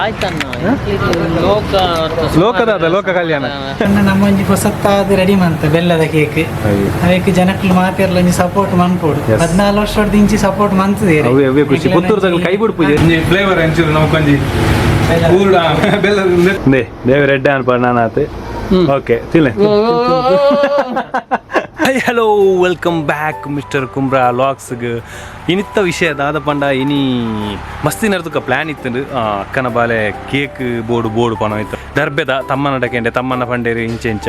ಆಯ್ತಣ್ಣ. ಲೋಕ. ಲೋಕದಾದ ಲೋಕ ಕಲ್ಯಾಣ. ಅಣ್ಣ, ನಮ್ಮ ಒಂಜಿ ಹೊಸತ್ತಾದ ರೆಡಿ ಮಂತ ಬೆಲ್ಲದ ಕೇಕ್. ಅದಕ್ಕೆ ಜನಕ್ಕಲು ಮಾತೆರ್ಲ ಒಂಜಿ ಸಪೋರ್ಟ್ ಮನ್ಪೋಡು. 14 ವರ್ಷದ ಇಂಚಿ ಸಪೋರ್ಟ್ ಮಂತದೆ. ಅವೇ ಅವೇ ಖುಷಿ. ಪುತ್ತೂರು ಕೈ ಬಿಡು ಪೂಜೆ. ಫ್ಲೇವರ್ ಒಂಚೂರು ನಮಕೊಂಜಿ ಊರ್ಡ ಬೆಲ್ಲ. They ದೇವ ರೆಡ್ಡೆ ಅನ್ಪ ನಾನಾತ್. ಓಕೆ, ತಿನ್ಲೆ. Hi, hello, welcome back mister Kumbra ವ್ಲಾಗ್ಸ್ಗೆ. ಇನಿತ್ತ ವಿಷಯ ದಾದ ಪಂಡ, ಇನಿ ಮಸ್ತಿ ನರ್ತುಕ ಪ್ಲ್ಯಾನ್ ಇತ್ತು. ಅಕ್ಕನ ಬಾಲೆ ಕೇಕ್ ಬೋರ್ಡು ಬೋರ್ಡು ಪಣ ಇತ್ತು. ದರ್ಬೆದ ತಮ್ಮನ ಡಕೆಂಡೆ ತಮ್ಮನ ಪಂಡೇರು ಇಂಚ ಇಂಚ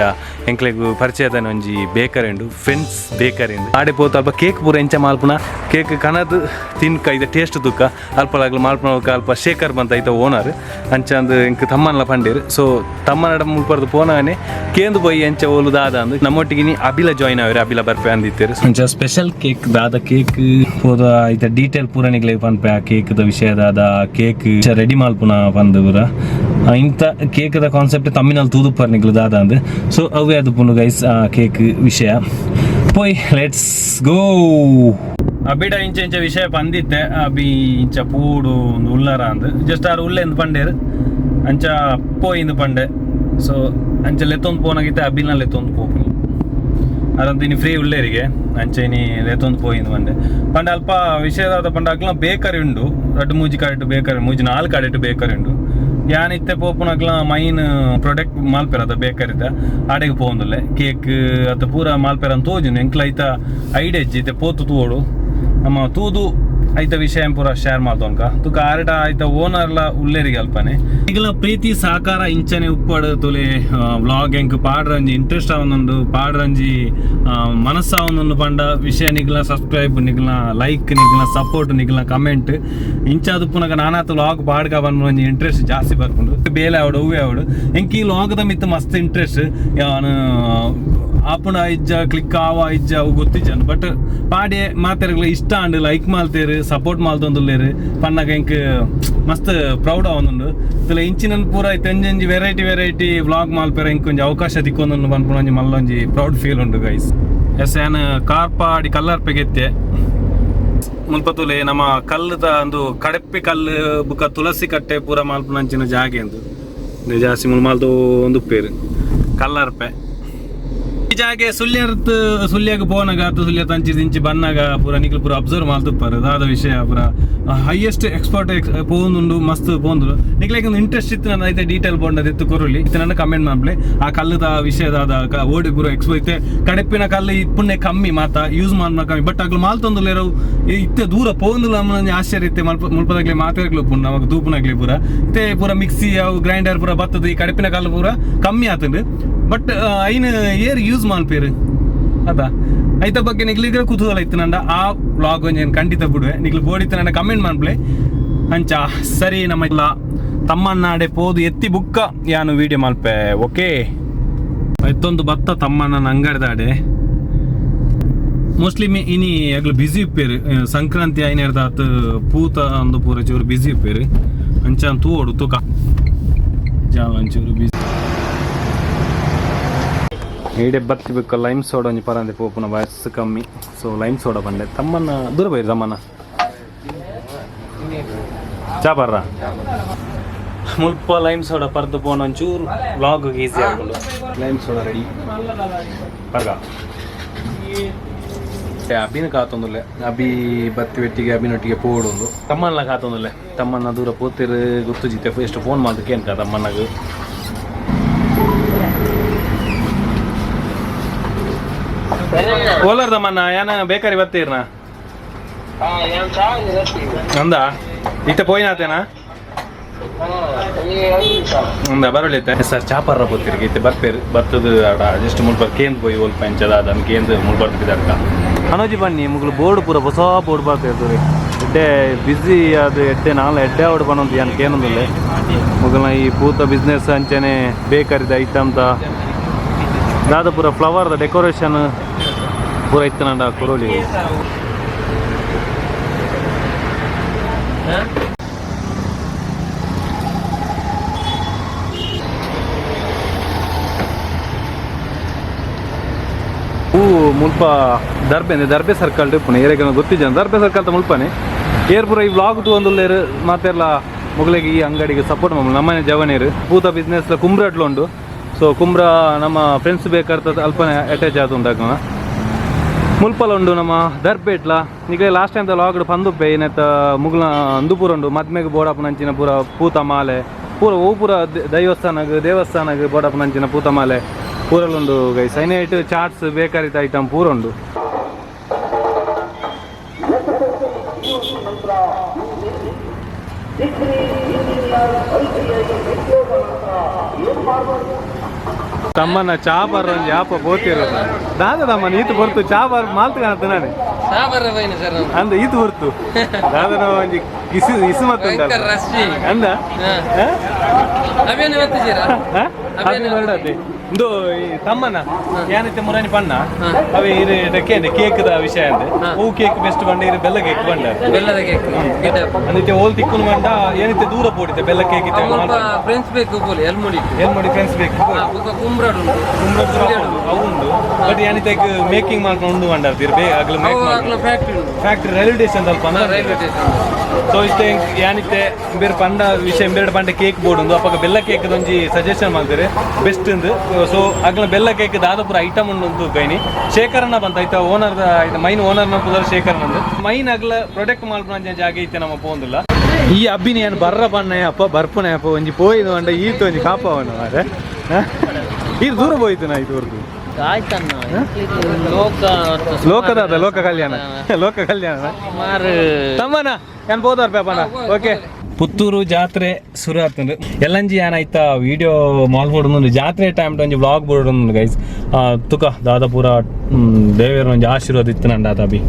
ಎಂಕ್ಲೆಗ್ ಪರಿಚಯದನ ಒಂಜಿ ಬೇಕರಿ ಉಂಡು, ಫ್ರೆಂಡ್ಸ್ ಬೇಕರಿ ಉಂಡು. ಆಡೆ ಪೋತು ಅಲ್ಪ ಕೇಕ್ ಪೂರ ಎಂಚ ಮಾಲ್ಪುನ, ಕೇಕ್ ಕನದು ತಿನ್ಕ ಇದೆ ಟೇಸ್ಟ್ ತುಕ್ಕ ಅಲ್ಪಲಾಗ್ಲು ಮಾಲ್ಪುನ. ಅಲ್ಪ ಶೇಖರ್ ಬಂತ ಐತ ಓನರ್ ಅಂಚ ಅಂದ್ ಎಂಕ್ ತಮ್ಮನಲ ಪಂಡೇರು. ಸೊ ತಮ್ಮನಡ ಮುಲ್ಪರ್ದು ಪೋನಾನೆ ಕೇಂದು ಪೋಯಿ ಎಂಚ ಓಲು ದಾದ ಅಂದ್. ನಮ್ಮೊಟ್ಟಿಗೆ ಇನಿ ಅಬಿಲ ಜಾಯಿನ್ ಆವೇರು, ಅಬಿಲ ಬರ್ಪೆ ಅಂದಿತ್ತೇರು. ಅಂಚ ಸ್ಪೆಷಲ್ ಕೇಕ್ ದಾದ, ಕೇಕ್ ಪೋದ ಐತ ಡೀಟೇಲ್ ಪೂರ ನಿಗ್ಲೆ ಪನ್ಪೆ. ಆ ಕೇಕ್ ದ ವಿಷಯ ದಾದ, ಕೇಕ್ ರೆಡಿ ಮಾಲ್ಪುನ ಪಂದ್ ಪೂರ. ಇಂತ ಕೇಕ್ ದ ಕಾನ್ಸೆಪ್ಟ್ ತಮ್ಮಿನಲ್ಲಿ ತೂದುಪ್ಪರ್ ನಿಗ್ಲು ದಾದ ಅಂದ್. ಸೊ ಅವೇ ಅದು ಪುಂಡು ಗೈಸ್ ಕೇಕ್ ವಿಷಯ. ಪೋಯ್, let's go. ಅಬಿಡ ಇಂಚ ಇಂಚ ವಿಷಯ ಪಂದಿತ್ತೆ, ಅಬಿ ಇಂಚ ಪೂಡು ಒಂದು ಉಳ್ಳಾರ ಅಂದ್. ಜಸ್ಟ್ ಆರು ಉಲ್ಲೆಂದು ಪಂಡೇರು, ಅಂಚ ಪೋಯಿಂದು ಪಂಡೆ. ಸೊ ಅಂಚ ಲೆತ್ತೊಂದು ಪೋನಾಗಿತ್ತೆ ಅಬಿನ ಲೆತ್ತೊಂದು ಪೋಪುನಿ. ಅದಂತ ಇನಿ ಫ್ರೀ ಉಳ್ಳೇರಿಗೆ ಅಂಚ ಇನಿ ಲೆತ್ತೊಂದು ಪೋಯಿಂದು ಪಂಡೆ. ಪಂಡ ಅಲ್ಪ ವಿಷಯದಾದ ಪಂಡ ಅಕ್ಲ ಬೇಕರಿ ಉಂಡು. ರಡ್ಡು ಮೂಜಿ ಕಡೆಟು ಬೇಕರಿ, ಮೂಜಿ ನಾಲ್ಕು ಕಡೆಟು ಬೇಕರಿ ಉಂಡು. ಯಾನ್ ಇತ್ತೆ ಪೋಪುನಕ್ಲ ಮೈನ್ ಪ್ರೊಡಕ್ಟ್ ಮಾಲ್ಪೆರ ಅದ ಬೇಕರಿದ ಆಡೆಗೆ ಪೋವೊಂದುಲ್ಲೆ. ಕೇಕ್ ಅತ್ತ ಪೂರ ಮಾಲ್ಪೆರ ಅಂತ ತೋಜುಂಡು. ಎಂಕ್ಲ ಐತ ಐಡಿಯಾ ಇಜ್ಜಿ. ಇತ್ತೆ ಪೋತು ತೂವೊಡು ನಮ್ಮ. ತೂದು ಐತ ವಿಷಯ ಪೂರ ಶೇರ್ ಮಾಡ್ತೋನ್ಕ ತುಕ. ಆರಡ ಐತ ಓನರ್ಲ ಉಲ್ಲೇರಿಗೆ ಅಲ್ಪನೆ. ಈಗಲ ಪ್ರೀತಿ ಸಹಕಾರ ಇಂಚನೆ ಉಪ್ಪಡು ತುಲೆ. ವ್ಲಾಗ್ ಎಂಕ್ ಪಾಡ್ರಂಜಿ ಇಂಟ್ರೆಸ್ಟ್ ಆವೊಂದುಂಡು, ಪಾಡ್ರಂಜಿ ಮನಸ್ಸಾವೊಂದುಂಡು. ಪಂಡ ವಿಷಯ ನಿಗ್ಲ ಸಬ್ಸ್ಕ್ರೈಬ್, ನಿಗ್ಲ ಲೈಕ್, ನಿಗ್ಲ ಸಪೋರ್ಟ್, ನಿಗ್ಲ ಕಮೆಂಟ್. ಇಂಚಾದ ಪುನಗ ನಾನಾತ್ ವ್ಲಾಗ್ ಪಾಡ್ಕ ಬಂದು ಒಂಜಿ ಇಂಟ್ರೆಸ್ಟ್ ಜಾಸ್ತಿ ಬರ್ಪುಂಡು. ಬೇಲೆ ಆವಡು, ಹೂವೆ ಆವಡು, ಎಂಕ್ ಈ ವ್ಲಾಗ್ದ ಮಿತ್ತು ಮಸ್ತ್ ಇಂಟ್ರೆಸ್ಟ್. ಯಾನ್ ಆಪುಣ ಇಜ್ಜ, ಕ್ಲಿಕ್ ಆವ ಇಜ್ಜ, ಅವು ಗೊತ್ತಿಜ್ಜ. ಬಟ್ ಪಾಡೆ ಮಾತೆರ್ಗ್ಲ ಇಷ್ಟ ಆಂಡ್, ಲೈಕ್ ಮಾಲ್ತೇರು, ಸಪೋರ್ಟ್ ಮಾಲ್ತೊಂದುಲ್ಲೇರು ಪನ್ನಗ ಎಂಕ್ ಮಸ್ತ್ ಪ್ರೌಡ್ ಆವೊಂದುಂಡು. ಇತ್ತಲ ಇಂಚಿನ ಪೂರ ಇತ್ತೆ ಒಂಜೊಂಜಿ ವೆರೈಟಿ ವೆರೈಟಿ ವ್ಲಾಗ್ ಮಾಲ್ಪೆರ ಎಂಕ್ ಒಂಜಿ ಅವಕಾಶ ತಿಕ್ಕೊಂದುಂಡು ಪನ್ಪುನ ಒಂಜಿ ಮಲ್ಲ ಒಂಜಿ ಪ್ರೌಡ್ ಫೀಲ್ ಉಂಡು ಗೈಸ್. ಎಸ್, ಯಾನ್ ಕಾರ್ಪಾಡಿ ಕಲ್ಲರ್ಪೆಗೆತ್ತೆ. ಮುಲ್ಪ ತೂಲೆ, ನಮ್ಮ ಕಲ್ಲುದ ಒಂದು ಕಡಪ್ಪಿ ಕಲ್ಲು ಬುಕ್ಕ ತುಳಸಿ ಕಟ್ಟೆ ಪೂರ ಮಾಲ್ಪುನಂಚಿನ ಜಾಗೆ ಅಂದು. ಇಂದು ಜಾಸ್ತಿ ಮುಲ್ ಮಾಲ್ದು ಒಂದು ಉಪ್ಪೇರು ಕಲ್ಲರ್ಪೆ. ಈ ಜಾಗೆ ಸುಳ್ಯರ್ತ್ ಸುಳ್ಯಗ್ ಪೋನಗ ಅತ್ತು ಸುಳ್ಯ ತಂಚಿ ದಿಂಚಿ ಬನ್ನಾಗ ಪೂರ ನಿಕ್ಲು ಪೂರ ಅಬ್ಸರ್ವ್ ಮಾಲ್ತುಪ್ಪರು. ದಾದ ವಿಷಯ ಪೂರ ಹೈಯೆಸ್ಟ್ ಎಕ್ಸ್ಪೋರ್ಟ್ ಪೋಂದುಂಡು, ಮಸ್ತ್ ಪೋಂದುಂಡು. ನಿಕ್ಲೆಗ್ ಒಂದು ಇಂಟ್ರೆಸ್ಟ್ ಇತ್ತು ನನ್ನ ಐತೆ ಡೀಟೇಲ್ ಬೋಂಡದ ಇತ್ತು ಕೊರುಲಿ ಇತ್ತು ನನ್ನ ಕಮೆಂಟ್ ಮಾಡ್ಲೆ. ಆ ಕಲ್ಲುದ ವಿಷಯದಾದ ಓಡಿ ಪೂರ ಎಕ್ಸ್ಪೋ ಇತ್ತೆ ಕಡೆಪಿನ ಕಲ್ಲು ಇಪ್ಪುನ್ನೆ ಕಮ್ಮಿ, ಮಾತ ಯೂಸ್ ಮಾಡ ಕಮ್ಮಿ. ಬಟ್ ಅಗ್ಲು ಮಾಲ್ತೊಂದುಲ್ಲೇರು ಇತ್ತೆ ದೂರ ಪೋಂದುಲ್ಲ. ಒಂಜಿ ಆಶ್ಚರ್ಯ ಇತ್ತೆ ಮಲ್ಪ ಮುಲ್ಪದಾಗ್ಲೆ ಮಾತೆರ್ಗ್ಲು ಉಪ್ಪುಂಡು ನಮಕ್ ತೂಪುನಾಗ್ಲೆ ಪೂರ. ಇತ್ತೆ ಪೂರ ಮಿಕ್ಸಿ ಅವು ಗ್ರೈಂಡರ್ ಪೂರ ಬತ್ತದ ಈ ಕಡೆಪಿನ ಕಲ್ಲು ಪೂರ ಕಮ್ಮಿ ಆತುಂಡು. ಬಟ್ ಐನ್ ಏರ್ ಯೂಸ್ ಮಾಲ್ಪೇರು ಅದ ಐತ ಬಗ್ಗೆ ನಿಗ್ಲಿಗ್ರೆ ಕುತೂಹಲ ಇತ್ತು ನಂಡ ಆ ವ್ಲಾಗ್ ಒಂಜಿ ಖಂಡಿತ ಬಿಡುವೆ. ನಿಗ್ಲು ಬೋಡಿತ್ತು ನನ್ನ ಕಮೆಂಟ್ ಮಾಡ್ಪ್ಲೆ. ಅಂಚ ಸರಿ, ನಮ್ಮ ಇಲ್ಲ ತಮ್ಮನ್ನಾಡೆ ಪೋದು ಎತ್ತಿ ಬುಕ್ಕ ಯಾನು ವಿಡಿಯೋ ಮಲ್ಪೆ. ಓಕೆ, ಎತ್ತೊಂದು ಬತ್ತ ತಮ್ಮನ್ನ ಅಂಗಡಿದಾಡೆ. ಮೋಸ್ಟ್ಲಿ ಇನಿ ಅಗ್ಲು ಬಿಸಿ ಇಪ್ಪೇರು. ಸಂಕ್ರಾಂತಿ ಐನೇರ್ದಾತ್ ಪೂತ ಒಂದು ಪೂರ ಚೂರು ಬಿಸಿ ಇಪ್ಪೇರು. ಅಂಚ ತೂವೊಡು ತೂಕ ಜಾಲ ಒಂಚೂರು ಬಿಸಿ. ಈಡೆ ಬತ್ತಿ ಬೊಕ್ಕ ಲೈಮ್ ಸೋಡ ಒಂಜಿ ಪರಂದೆ ಪೋಪುನ ವಯಸ್ಸು ಕಮ್ಮಿ. ಸೊ ಲೈಮ್ ಸೋಡ ಬಂಡೆ. ತಮ್ಮನ್ನ ದೂರ ಬೈರು. ತಮ್ಮನ್ನ ಚಾ ಬರ್ರ. ಮುಲ್ಪ ಲೈಮ್ ಸೋಡ ಪರ್ದು ಪೋನ ಒಂಚೂರು ವ್ಲಾಗ್ ಈಸಿ ಆಗ್ಬೋದು. ಲೈಮ್ ಸೋಡ ರೆಡಿ ಪರ್ಗ. ಅಭಿನ ಕಾತೊಂದುಲ್ಲೆ. ಅಭಿ ಬತ್ತಿ ಬೆಟ್ಟಿಗೆ ಅಭಿನೊಟ್ಟಿಗೆ ಪೋಡೊಂದು. ತಮ್ಮನ್ನ ಕಾತೊಂದುಲ್ಲೆ. ತಮ್ಮನ್ನ ದೂರ ಪೋತಿರು ಗೊತ್ತು ಜಿತ್ತೆ. ಎಷ್ಟು ಫೋನ್ ಮಾಡ್ದಕ್ಕೆ ಏನ್ಕ ತಮ್ಮನ್ನಗ. ಓಲರ್ ತಮ್ಮನ್ನ ಯಾನ ಬೇಕರಿ ಬತ್ತೀರ್ನ ಅಂದ. ಇತ್ತೆ ಪೋಯಿನಾತೇನಾ ಅಂದ ಬರಲಿತ್ತೆ ಸರ್. ಚಾಪರ್ರ ಪೋತಿರಿಗೆ ಇತ್ತೆ ಬರ್ಪೇರು. ಬತ್ತದ ಆಡ ಜಸ್ಟ್ ಮುಲ್ಪ ಕೇಂದ್ ಪೋಯಿ ಒಲ್ಪ ಎಂಚದ ಅದನ್ನು ಕೇಂದ್ ಮುಲ್ಪ ಅಡ್ಕ ಅನೋಜಿ ಬನ್ನಿ. ಮುಗುಲು ಬೋರ್ಡ್ ಪೂರ ಹೊಸ ಬೋರ್ಡ್ ಬರ್ತಾ ಎಡ್ಡೆ ಬಿಸಿ ಅದು ಎಡ್ಡೆ ನಾಲ್ ಎಡ್ಡೆ ಅವಡು ಬನ್ನೊಂದು ಯಾನ್ ಕೇನೊಂದುಲ್ಲೆ. ಮುಗಲ್ನ ಈ ಪೂತ ಬಿಸ್ನೆಸ್ ಅಂಚನೆ ಬೇಕರಿದ ಐಟಮ್ ದಾದ ಪೂರ ಫ್ಲವರ್ದ ಡೆಕೋರೇಷನ್ ಪೂರ ಇತ್ತನಂಡ ಕೊರೋಲಿ. ಹೂ ಮುಲ್ಪ ದರ್ಬೆ ಅಂದ್ರೆ ದರ್ಬೆ ಸರ್ಕಲ್ ಇಪ್ಪುನೆ. ಏರೆಗ್ ಗೊತ್ತಿಜ್ಜ ದರ್ಬೆ ಸರ್ಕಲ್ ಮುಲ್ಪನೆ. ಏರ್ ಪೂರ ಈ ವ್ಲಾಗ್ ತೂವೊಂದುಲ್ಲೆರ್ ಮಾತೆರ್ಲ. ಮೊಗಲಿಗೆ ಈ ಅಂಗಡಿಗೆ ಸಪೋರ್ಟ್ ಮಾಡ್ಬೋದು. ನಮ್ಮನೆ ಜವನೇರು ಪೂತ ಬಿಸ್ನೆಸ್ ಕುಂಬ್ರಟ್ಲು ಉಂಡು. ಸೊ ಕುಂಬ್ರ ನಮ್ಮ ಫ್ರೆಂಡ್ಸ್ ಬೇಕಾರ್ತದ ಅಲ್ಪನೆ ಅಟ್ಯಾಚ್ ಆದ ಉಂಡಾಗ ಮುಲ್ಪಲ ಉಂಡು ನಮ್ಮ ದರ್ಬೇಟ್ಲ. ಈಗ last time locked ಪಂದುಪ್ಪೆ ಏನೆತ್ತ ಮುಗುಲ ಅಂದುಪುರ ಉಂಡು. ಮದ್ಮೆಗೆ ಬೋಡಪ್ಪನಂಚಿನ ಪೂರ ಪೂತ ಮಾಲೆ ಪೂರ ಓ ಪೂರ ದೈವಸ್ಥಾನಗ್ ದೇವಸ್ಥಾನಗ್ ಬೋಡಪ್ಪನಂಚಿನ ಪೂತ ಮಾಲೆ ಪೂರಲುಂಡು ಗೈಸ್. ಐನೇಟ್ ಚಾಟ್ಸ್ ಬೇಕರಿತ ಐಟಮ್ ಪೂರ ಉಂಡು. ತಮ್ಮನ ಚಾ ಬಾರ್ ಒಂಜಿ ಯಾಪ ಬೋತಿರೋದು ದಾದ ತಮ್ಮನ ಈತು ಬರ್ತು ಚಾ ಬಾರ್ ಮಾಲ್ತು ಕಾಣುತ್ತೆ ನಾನೆ ಅಂದ ಈತು ಬರ್ತು ದಾದನ ಒಂಜಿ ಇಸು ಇಸು ಮತ್ತುಂಡಲ್ಲ ಅಂದ ಇಂದು ಈ ತಮ್ಮನ ಯಾನಿತ್ತೆ ಮುರಾನಿ ಪಣ್ಣ ಅವೇ ಇರು ಕೇಂದ್ರ ಕೇಕ್ದ ವಿಷಯ ಅಂದೆ. ಹೂ ಕೇಕ್ ಬೆಸ್ಟ್ ಬಂಡ ಇರು ಬೆಲ್ಲ ಕೇಕ್ ಬಂಡ. ಬೆಲ್ಲದ ಕೇಕ್. ಅಂದಿತ್ತೆ ಓಲ್ ತಿಕ್ಕುನು ಬಂಡ ಏನಿತ್ತೆ ದೂರ ಪೋಡಿತೆ ಬೆಲ್ಲ ಕೇಕ್ ಇತ್ತೆ. ಫ್ರೆಂಡ್ಸ್ ಬೇಕು ಬೋಲಿ ಎಲ್ಮುಡಿ. ಏನ್ ಮಾಡಿ ಫ್ರೆಂಡ್ಸ್ ಬೇಕು. ಕುಂಬ್ರಾಡ್ ಉಂಟು. ಅವು ಉಂಡು ಬಟ್ ಯಾನಿತ್ತೆ ಮೇಕಿಂಗ್ ಮಾಡ್ಕೊಂಡು ಉಂಡು ಬಂಡಾರ್ತೀರಿ ಬೇ ಅಗ್ಲ ಮೇಕ್ ಫ್ಯಾಕ್ಟ್ರಿ ಉಂಟು. Factory railway station ಅಲ್ಪ. Railway station. So ಇತ್ತೆ ಯಾನಿತ್ತೆ ಬೇರೆ ಪಂಡ ವಿಷಯ ಬೇರೆ ಪಂಡ ಕೇಕ್ ಬೋರ್ಡ್ ಉಂದು ಅಪ್ಪಗ ಬೆಲ್ಲ ಕೇಕ್ ಒಂಜಿ ಸಜೆಷನ್ ಮಾಡ್ತಾರೆ ಬೆಸ್ಟ್ ಉಂದು. ಸೊ ಅಗ್ಲ ಬೆಲ್ಲ ಕೇಕ್ ದಾದ ಪೂರ ಐಟಮ್ ಉಂಡು ಉಂದು ಕೈನಿ ಶೇಖರಣ್ಣ ಬಂತ ಐತ ಓನರ್ ಐತ ಮೈನ್ ಓನರ್ನ ಪುದರ್ ಶೇಖರಣ್ಣ ಉಂದು. ಮೈನ್ ಅಗ್ಲ ಪ್ರೊಡಕ್ಟ್ ಮಲ್ಪುನ ಜಾಗ ಐತೆ ನಮ್ಮ ಪೋಂದಿಲ್ಲ. ಈ ಅಬ್ಬಿನಿ ಏನು ಬರ್ರ ಬಣ್ಣಯ್ಯ ಅಪ್ಪ ಬರ್ಪುನ ಅಪ್ಪ ಒಂಜಿ ಪೋಯಿದು ಅಂಡ ಈತ ಒಂಜಿ ಕಾಪವನ ಮಾರೆ ಇದು ದೂರ ಪೋಯ್ತು ನಾ ಇದು ಆಯ್ತಣ್ಣ ಲೋಕ. ಲೋಕದಾದ ಲೋಕ ಕಲ್ಯಾಣ ಲೋಕ ಕಲ್ಯಾಣ. ಸುಮಾರು. ತಮ್ಮನ ಏನ್ ಬೋದಾರ್ ಪೇಪಣ್ಣ. ಓಕೆ ಪುತ್ತೂರು ಜಾತ್ರೆ ಶುರು ಆಗ್ತದೆ. ಎಲ್ಲಂಜಿ ಏನಾಯ್ತಾ ವಿಡಿಯೋ ಮಾಲ್ಬೋಡು ಜಾತ್ರೆ ಟೈಮ್ ಒಂಜಿ ವ್ಲಾಗ್ ಬೋರ್ಡ್ ಗೈಸ್. ತುಕ ದಾದ ಪೂರ ದೇವೇರ ಒಂಜಿ ಆಶೀರ್ವಾದ ಇತ್ತು ನಂಡ ಅಬಿ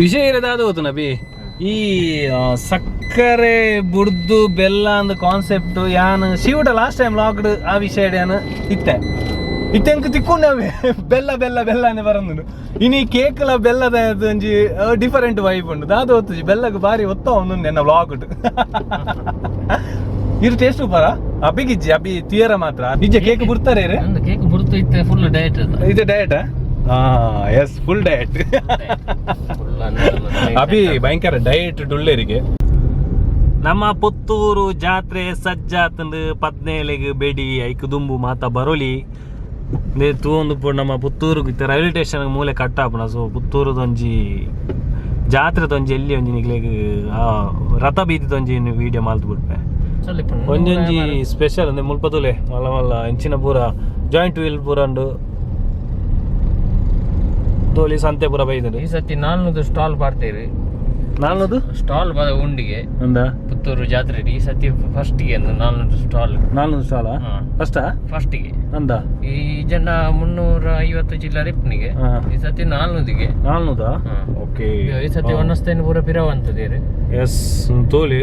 ವಿಷಯ ಇರೋದಾದ ಗೊತ್ತು ನಬಿ. ಈ ಸಕ್ಕರೆ ಬುಡ್ದು ಬೆಲ್ಲ ಅಂದ್ ಕಾನ್ಸೆಪ್ಟ್ ಯಾನ್ ಶಿವಟ last time locked ಆ ವಿಷಯ ಯಾನ್ ಇತ್ತೆ ಇತ್ತೆಂಕ್ ತಿಕ್ಕೊಂಡವೆ ಬೆಲ್ಲ ಬೆಲ್ಲ ಬೆಲ್ಲ ಅನೆ ಬರಂದು. ಇನಿ ಕೇಕ್ಲ ಬೆಲ್ಲದ ಒಂಜಿ ಡಿಫರೆಂಟ್ ವೈಬ್ ಉಂಡು ದಾದ ಹೊತ್ತು ಬೆಲ್ಲಗ್ ಬಾರಿ ಒತ್ತ ಒಂದು ನನ್ನ ವ್ಲಾಗ್ ಇರು ಟೇಸ್ಟ್ ಪರ ಅಬಿಗಿಜ್ಜಿ ಅಬಿ ತೀರ ಮಾತ್ರ ನಿಜ ಕೇಕ್ ಬಿಡ್ತಾರೆ. ಕೇಕ್ ಬುಡ್ತು ಇತ್ತೆ ಫುಲ್ ಡಯಟ್. ಇದು ಡಯಟ್. ಹಾ S full diet Abhi ಭಯಂಕರ ಡಯಟ್ ಡುಳ್ಳೇರಿಗೆ. ನಮ್ಮ ಪುತ್ತೂರು ಜಾತ್ರೆ ಸಜ್ಜಾತಂದು ಪದ್ನೇಲೆಗ್ ಬೆಡಿ ಐಕ್ ದುಂಬು ಮಾತ ಬರೋಲಿ ತೂವೊಂದು ನಮ್ಮ ಪುತ್ತೂರು ರೈಲ್ವೆ ಸ್ಟೇಷನ್ ಮೂಲೆ ಕಟ್ಟಾಪುನ. ಸೊ ಪುತ್ತೂರುದೊಂಜಿ ಜಾತ್ರೆದೊಂಜಿ ಎಲ್ಲಿ ಒಂಜಿ ನಿಗ್ಲೆಗ್ ರಥ ಬೀದಿದೊಂಜಿ ವಿಡಿಯೋ ಮಲ್ತ್ ಬಿಡ್ಪೆ. ಒಂಜೊಂಜಿ ಸ್ಪೆಷಲ್ ಅಂದ್ರೆ ಮುಲ್ಪದುಲೆ ಮಲ್ಲ ಮಲ್ಲ ಇಂಚಿನ ಪೂರ ಜಾಯಿಂಟ್ ವೀಲ್ ಪೂರ ಉಂಡು ತೋಲಿ ಸಂತೆ ಪೂರ ಬೈದರು. ಈ ಸತಿ 400 ಸ್ಟಾಲ್ ಬರ್ತೀರಿ. 400 ಸ್ಟಾಲ್ ಬದ ಉಂಡಿಗೆ. ಅಂದ ಪುತ್ತೂರು ಜಾತ್ರೆ ಈ ಸತಿ ಫಸ್ಟ್ ಗೆ 400 ಸ್ಟಾಲ್. 400 ಸ್ಟಾಲ ಫಸ್ಟಾ? ಫಸ್ಟ್ ಗೆ. ಅಂದ ಈ ಜನ 350 ಚಿಲ್ಲರೆ ಇಪ್ಪನಿಗೆ. ಈ ಸತಿ 400ಗೆ. 400. ಓಕೆ. ಈ ಸತಿ ಒಣಸ್ತೇನೆ ಪೂರ ಪಿರವಂತದೇರಿ. ಎಸ್ ತೋಲಿ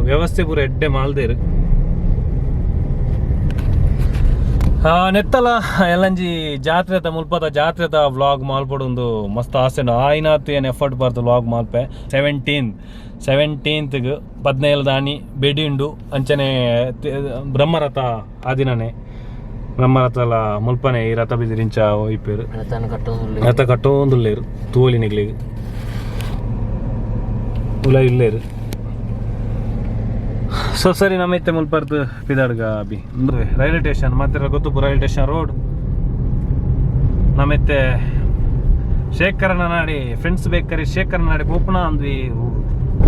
ವ್ಯವಸ್ಥೆ ಪೂರ ಎಡ್ಡೆ ಮಾಲ್ದೇರು. ನೆತ್ತಲ ಎಲ್ಲಂಜಿ ಜಾತ್ರೆತ ಮುಲ್ಪದ ಜಾತ್ರೆತ ವ್ಲಾಗ್ ಮಾಲ್ಪಡೊಂದು ಮಸ್ತ್ ಆಸೆ ಉಂಡು. ಆಯ್ನಾತ್ ಏನು ಎಫರ್ಟ್ ಬರ್ತು ವ್ಲಾಗ್ ಮಾಲ್ಪೆ. 17th 17 ದಾನಿ ಬೆಡಿ ಉಂಡು. ಅಂಚನೆ ಬ್ರಹ್ಮರಥ ಆದಿನನೆ ಬ್ರಹ್ಮರಥಲ ಮುಲ್ಪನೆ ಈ ರಥ ಬಿದಿರಿಂಚ ಒಯ್ಪೇರು. ರಥ ಕಟ್ಟೋಂದುಲ್ಲೇರು ತೋಲಿ ನಿಗ್ಲಿಗ್ ಉಲ ಇಲ್ಲೇರು. ಸೊ ಸರಿ ನಮ್ಮ ಇತ್ತೆ ಮುಲ್ಪರ್ದು ಪಿದಾಡ್ಗ ಅಬಿ ರೈಲ್ವೆ ಸ್ಟೇಷನ್ ಮತ್ತೆ ಗೊತ್ತುಪು railway station road. ನಮ್ಮೆತ್ತೆ ಶೇಖರನ ನಾಡಿ ಫ್ರೆಂಡ್ಸ್ ಬೇಕರಿ ಶೇಖರನ ನಾಡಿ ಪೋಪುನ ಅಂದ್ವಿ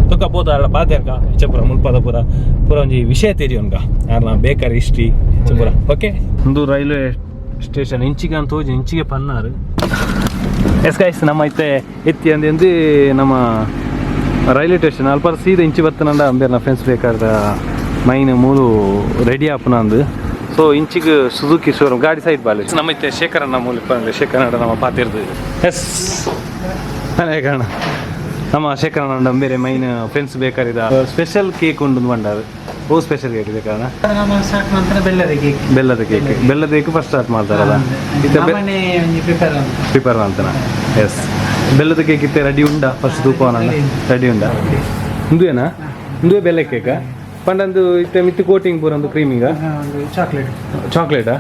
ತುಕ್ಕ ಪೋತ ಅಲ್ಲ ಪಾತೆರ್ಕ ಇಚ್ಚಪುರ ಮುಲ್ಪದ ಪೂರ ಪೂರ ಒಂಜಿ ವಿಷಯ ತೆರಿಯೋನ್ಗ ಯಾರ್ನ ಬೇಕರಿ ಹಿಸ್ಟ್ರಿ ಇಚ್ಚಪುರ. ಓಕೆ ಒಂದು ರೈಲ್ವೆ ಸ್ಟೇಷನ್ ಇಂಚಿಗೆ ಅಂತ ಹೋಜಿ ಇಂಚಿಗೆ ಪನ್ನಾರು. ಎಸ್ ಗೈಸ್ ನಮ್ಮ ಇತ್ತೆ ಎತ್ತಿ ಅಂದು ನಮ್ಮ ರೈಲ್ವೆ ಸ್ಟೇಷನ್ ಅಲ್ಪ ಸೀದಾ ಇಂಚಿ ಬತ್ತನಂಡ ಅಂಬೇರ್ನ ಫ್ರೆಂಡ್ಸ್ ಬೇಕಾದ ಮೈನ್ ಮೂಲು ರೆಡಿ ಆಪುನ ಅಂದು. ಸೊ ಇಂಚಿಗೆ ಸುಜುಕಿ ಶೋರೂಮ್ ಗಾಡಿ ಸೈಡ್ ಬಾಲೆ ನಮ್ಮ ಇತ್ತೆ ಶೇಖರಣ್ಣ ಮೂಲ ಶೇಖರಣ್ಣ ನಮ್ಮ ಪಾತಿರ್ದು. ಎಸ್ ಕಾರಣ ನಮ್ಮ ಶೇಖರಣ್ಣ ಬೇರೆ ಮೈನ್ ಫ್ರೆಂಡ್ಸ್ ಬೇಕಾರಿದ ಸ್ಪೆಷಲ್ ಕೇಕ್ ಉಂಡು ಬಂಡಾರು. ಓ ಸ್ಪೆಷಲ್ ಕೇಕ್ ಇದೆ ಕಾರಣ. ನಮ್ಮ ಸ್ಟಾರ್ಟ್ ಮಾಡ್ತಾರೆ ಬೆಲ್ಲದ ಕೇಕ್. ಬೆಲ್ಲದ ಕೇಕ್ ಬೆಲ್ಲದ cake first start ಮಾಡ್ತಾರಲ್ಲ. ನಮ್ಮನೆ ಒಂಜಿ ಪ್ರಿಪೇರ್ ಅಂತ. ಪ್ರಿಪೇರ್ ಮಾಡ್ತಾನ. ಎಸ್ ಬೆಲ್ಲದ ಕೇಕ್ ಇತ್ತೆ ರೆಡಿ ಉಂಡಾ ಫಸ್ಟ್ ತೂಪವನ ರೆಡಿ ಉಂಡಾ ಇಂದುವೇನಾ ಇಂದುವೆ ಬೆಲ್ಲ ಕೇಕ ಪಂಡಂದು ಇತ್ತೆ ಮಿತ್ತು ಕೋಟಿಂಗ್ ಪೂರ ಒಂದು ಕ್ರೀಮಿಗ. ಒಂದು ಚಾಕ್ಲೇಟ್. ಚಾಕ್ಲೇಟಾ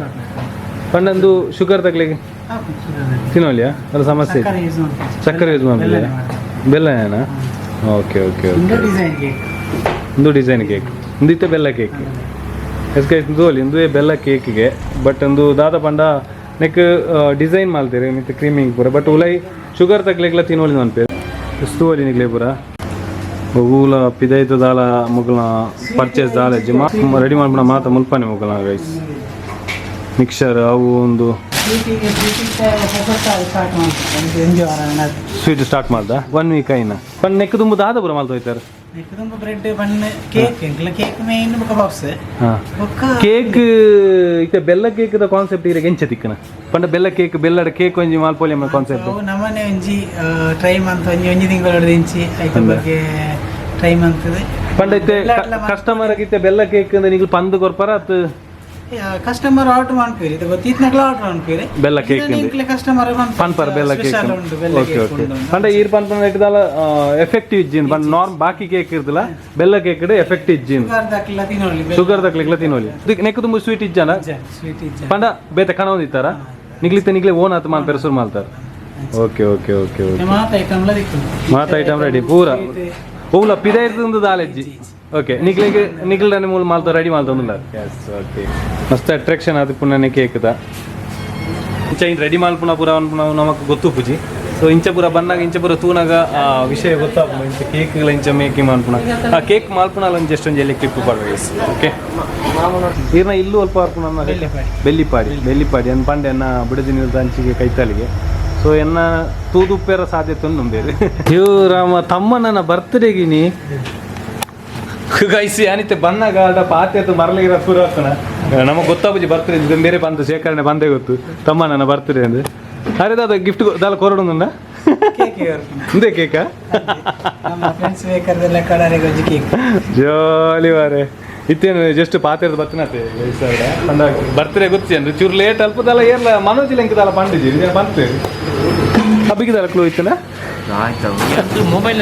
ಪಂಡಂದು ಶುಗರ್ ತಗ್ಲಿಗೆ ತಿನ್ನೋಲಿಯಾ ಅಲ್ಲ ಸಮಸ್ಯೆ ಸಕ್ಕರೆ ಯೂಸ್ ಮಾಡ್ತೀವಿ. ಸಕ್ಕರೆ ಯೂಸ್ ಮಾಡ್ತೀವಿ. ಬೆಲ್ಲನೇ ಮಾಡ್ತೀವಿ. ಬೆಲ್ಲನೇನಾ okay okay okay. ಇಂದು ಡಿಸೈನ್ ಕೇಕ್. ಒಂದು ಡಿಸೈನ್ ಕೇಕ್ ಇಂದಿತ್ತೆ ಬೆಲ್ಲ ಕೇಕ್. ಎಸ್ ಗೈಸ್, ಇಂದು ಇಂದುವೆ ಬೆಲ್ಲ ಕೇಕ್ಗೆ. ಬಟ್ ಒಂದು ದಾದ ಪಂಡ ನೆಕ್ ಡಿಸೈನ್ ಮಾಡ್ತೀರಿ ಮಿತ್ ಕ್ರೀಮಿಂಗ್ ಪೂರ. ಬಟ್ ಉಲೈ ಶುಗರ್ ತಗ್ಲಿಕ್ಲ ತಿನ್ನೋಲಿ ಮನ್ಪೇರು ತೂವಲಿ ನಿಗ್ಲೆ ಪೂರ. ಊಲ ಪಿದೈತ ದಾಲ ಮುಗುಲ ಪರ್ಚೇಸ್ ದಾಲ ಜಿಮಾ ರೆಡಿ ಮಾಡ್ಬಿಡ ಮಾತ ಮುಲ್ಪಾನೆ ಮುಗುಲ ಗೈಸ್. ಮಿಕ್ಸರ್ ಅವು ಒಂದು. ಸ್ವೀಟಿಗೆ ಸ್ಟಾರ್ಟ್ ಮಾಡ್ತಾರೆ ಒಂಜಿ ವಾರ. ಸ್ವೀಟ್ ಸ್ಟಾರ್ಟ್ ಮಾಡ್ದ ಒನ್ ವೀಕ್ ಐನ ಪಂಡ್ ನೆಕ್ ತುಂಬ ದಾದ ಪೂರ ಮಲ್ತ ಹೋಯ್ತಾರೆ. ನೆಕ್ ತುಂಬ ಬ್ರೆಡ್, ಬನ್, ಕೇಕ್. ಎಂಕ್ಲ ಕೇಕ್ ಮೇನ್, ಬೊಕ ಬಾಕ್ಸ್ ಬೊಕ್ಕ. ಕೇಕ್ ಇತ್ತೆ ಬೆಲ್ಲ ಕೇಕ್ ದ ಕಾನ್ಸೆಪ್ಟ್ ಇರಗೆ ಎಂಚ ತಿಕ್ಕನ ಪಂಡ? ಬೆಲ್ಲ ಕೇಕ್, ಬೆಲ್ಲಡ ಕೇಕ್ ಒಂಜಿ ಮಾಲ್ಪೋಲಿ ಕಾನ್ಸೆಪ್ಟ್. ಅವು ನಮ್ಮನೆ ಒಂಜಿ ಟ್ರೈ ಮಂತ್, ಒಂಜಿ ಒಂಜಿ ತಿಂಗಳು ಇಂಚಿ ಐತ ಬಗ್ಗೆ ಟ್ರೈ ಮಂತದೆ. ಪಂಡ ಇತ್ತೆ ಕಸ್ಟಮರ್ ಇತ್ತೆ ಬೆಲ್ಲ ಕೇಕ್ ಅಂದ್ರೆ ನಿಗ್ಲು ಪಂದ್ ಕೊರ್ಪರ ಅತ್? ಕಸ್ಟಮರ್ ಆರ್ಡರ್ ಮಾಡ್ಪೇರಿ, ಇದು ಗೊತ್ತಿತ್ನಕ್ಲ ಆರ್ಡರ್ ಮಾಡ್ಪೇರಿ. ಬೆಲ್ಲ ಕೇಕ್ ಇಂಕ್ಲೆ ಕಸ್ಟಮರ್ ಪನ್ಪರ್ ಬೆಲ್ಲ ಕೇಕ್. ಸ್ಪೆಷಲ್ ಉಂಟು, ಬೆಲ್ಲ ಓಕೆ ಕೇಕ್ ಓಕೆ ಉಂಟು. ಪಂಡ ಈರ್ ಪನ್ಪನ ಇಟ್ಟದಾಲ ಎಫೆಕ್ಟಿವ್ ಇಜ್ಜಿನ್ ಪಂಡ ನಾರ್ಮ್ ಬಾಕಿ ಕೇಕ್ ಇರ್ತಲ್ಲ, ಬೆಲ್ಲ ಕೇಕ್ ಎಫೆಕ್ಟ್ ಇಜ್ಜಿನ್. ಶುಗರ್ ದಕ್ಲ ತಿನ್ನೊಲಿ. ಶುಗರ್ ದಕ್ಲಿಕ್ಲ ತಿನ್ನೋಲಿ. ನೆಕ್ ತುಂಬ ಸ್ವೀಟ್ ಇಜ್ಜಾನ? ಸ್ವೀಟ್ ಇಜ್ಜ. ಪಂಡ ಬೇತೆ ಕಣ ಒಂದಿತ್ತಾರ ನಿಗ್ಲಿತ್ತೆ ನಿಗ್ಲೆ ಓನ್ ಆತ ಮಾಲ್ಪೇರೆ ಶುರು ಮಾಡ್ತಾರೆ. Okay okay okay okay. ಮಾತ ಐಟಮ್ ಲ ತಿಕ್ಕುಂಡು. ಮಾತ ಐಟಮ್ ರೆಡಿ ಪೂರ. ಓಲ ಪಿದ ಇರ್ತದೆ ದಾಲೆಜ್ಜಿ. ಓಕೆ, ನಿಗ್ಲಿಗೆ ನಿಗ್ಲನೆ ಮೂಲ ಮಾಲ್ತ ರೆಡಿ ಮಾಲ್ತೊಂದುಲ್ಲ. ಎಸ್, ಓಕೆ, ಮಸ್ತ್ ಅಟ್ರಾಕ್ಷನ್ ಅದು ಪುನಃ ಕೇಕ್ದ. ಇಂಚ ಇನ್ ರೆಡಿ ಮಾಲ್ಪುನ ಪೂರ ಅನ್ಪುನ ನಮಕ್ ಗೊತ್ತು ಪೂಜಿ. ಸೊ ಇಂಚ ಪೂರ ಬಂದಾಗ, ಇಂಚ ಪೂರ ತೂನಾಗ ಆ ವಿಷಯ ಗೊತ್ತಾಪುನ. ಇಂಚ ಕೇಕ್ಗಳ ಇಂಚ ಮೇಕಿಂಗ್ ಮಾಲ್ಪುನ, ಆ ಕೇಕ್ ಮಾಲ್ಪುನ ಒಂಜಿ ಜಸ್ಟ್ ಒಂಜಿ ಎಲ್ಲಿ ಕ್ಲಿಪ್ ಪಾಡ್ವೆ. ಓಕೆ, ಈರ್ನ ಇಲ್ಲೂ ಅಲ್ಪ ಅರ್ಪುನ. ಬೆಳ್ಳಿಪಾಡಿ. ಬೆಳ್ಳಿಪಾಡಿ, ಬೆಳ್ಳಿಪಾಡಿ ಅನ್ ಪಂಡೆ ಎನ್ನ ಬಿಡದಿ ನೀರ್ದ ಅಂಚಿಗೆ ಕೈತಾಲಿಗೆ. ಸೊ ಎನ್ನ ತೂದುಪ್ಪೇರ ಸಾಧ್ಯತೆ ಉಂಡು ಬೇರೆ. ಇವ್ ರಾಮ ತಮ್ಮ ನನ್ನ ಬರ್ತ್ಡೇಗಿನಿ ಗೈಸಿ ಅನಿತೆ ಬನ್ನಾಗ ಅಡ ಪಾತ್ಯತು ಮರಲಿಗಿರ ಪೂರ ಆಗ್ತಾನ. ನಮಗೆ ಗೊತ್ತಾಪುಜಿ ಬರ್ತ್ಡೇ. ಇದು ಬೇರೆ ಬಂತು ಶೇಖರಣೆ ಬಂದೇ ಗೊತ್ತು ತಮ್ಮ ನನ್ನ ಬರ್ತ್ಡೇ ಅಂದ್ರೆ. ಅರೆ ದಾದ ಗಿಫ್ಟ್ ದಾಲ ಕೊರಡುಂದ? ಕೇಕ್. ಇಂದೇ ಕೇಕಾ? ನಮ್ಮ ಫ್ರೆಂಡ್ಸ್ ಬೇಕಾದ್ರೆ ಕಡಾರಿಗೆ ಒಂಜಿ ಕೇಕ್. ಜೋಲಿ ವಾರೆ. ಇತ್ತೇನು ಜಸ್ಟ್ ಪಾತ್ರದ ಬತ್ತನತೆ ಪಂಡ ಬರ್ತ್ಡೇ ಗೊತ್ತಿ ಅಂದ್ರೆ ಚೂರು ಲೇಟ್ ಅಲ್ಪದಲ್ಲ ಏರ್ಲ ಮನೋಜ್ ಲೆಂಕದಲ್ಲ ಪಂಡಿಜಿ ಬಂತು ಹಬ್ಬಿಗಿದಲ್ಲ ಕ್ಲೂ ಇತ್ತಲ್ಲ. ಆಯ್ತು, ಮೊಬೈಲ್.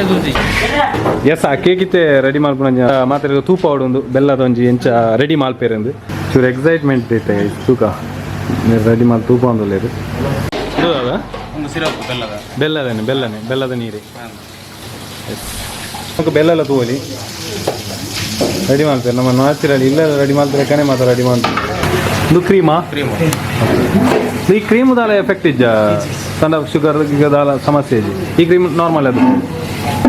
ಎಸ್, ಆ ಕೇಕ್ ಇತ್ತೆ ರೆಡಿ ಮಲ್ಪುನ ಮಾತ್ರ ತೂಪ ಒಂದು ಬೆಲ್ಲದ ಒಂಜಿ ಎಂಚ ರೆಡಿ ಮಲ್ಪೇರಂದು ಚೂರು ಎಕ್ಸೈಟ್ಮೆಂಟ್ ಇತ್ತೆ. ತೂಕ ರೆಡಿ ಮಾಲ್ ತೂಪ ಒಂದು. ಒಂದು ಸಿರಪ್ ಬೆಲ್ಲದ. ಬೆಲ್ಲದನೆ, ಬೆಲ್ಲನೆ, ಬೆಲ್ಲದ ನೀರು. ಎಸ್, ಬೆಲ್ಲ ತೂವಲಿ ರೆಡಿ ಮಾಡ್ತಾರೆ. ನಮ್ಮ ನ್ಯಾಚುರಲ್ ಇಲ್ಲ ರೆಡಿ ಮಾಡ್ತಾರೆ ಕಣೆ ಮಾತ್ರ ರೆಡಿ ಮಾಡ್ತಾರೆ. ಇದು ಕ್ರೀಮಾ? ಕ್ರೀಮ್. ಈ ಕ್ರೀಮ್ ದಾಲ ಎಫೆಕ್ಟ್ ಇಜ್ಜ ತಂಡ ಶುಗರ್ ದಾಲ ಸಮಸ್ಯೆ ಇಜ್ಜಿ. ಈ ಕ್ರೀಮ್ ನಾರ್ಮಲ್ ಅದು.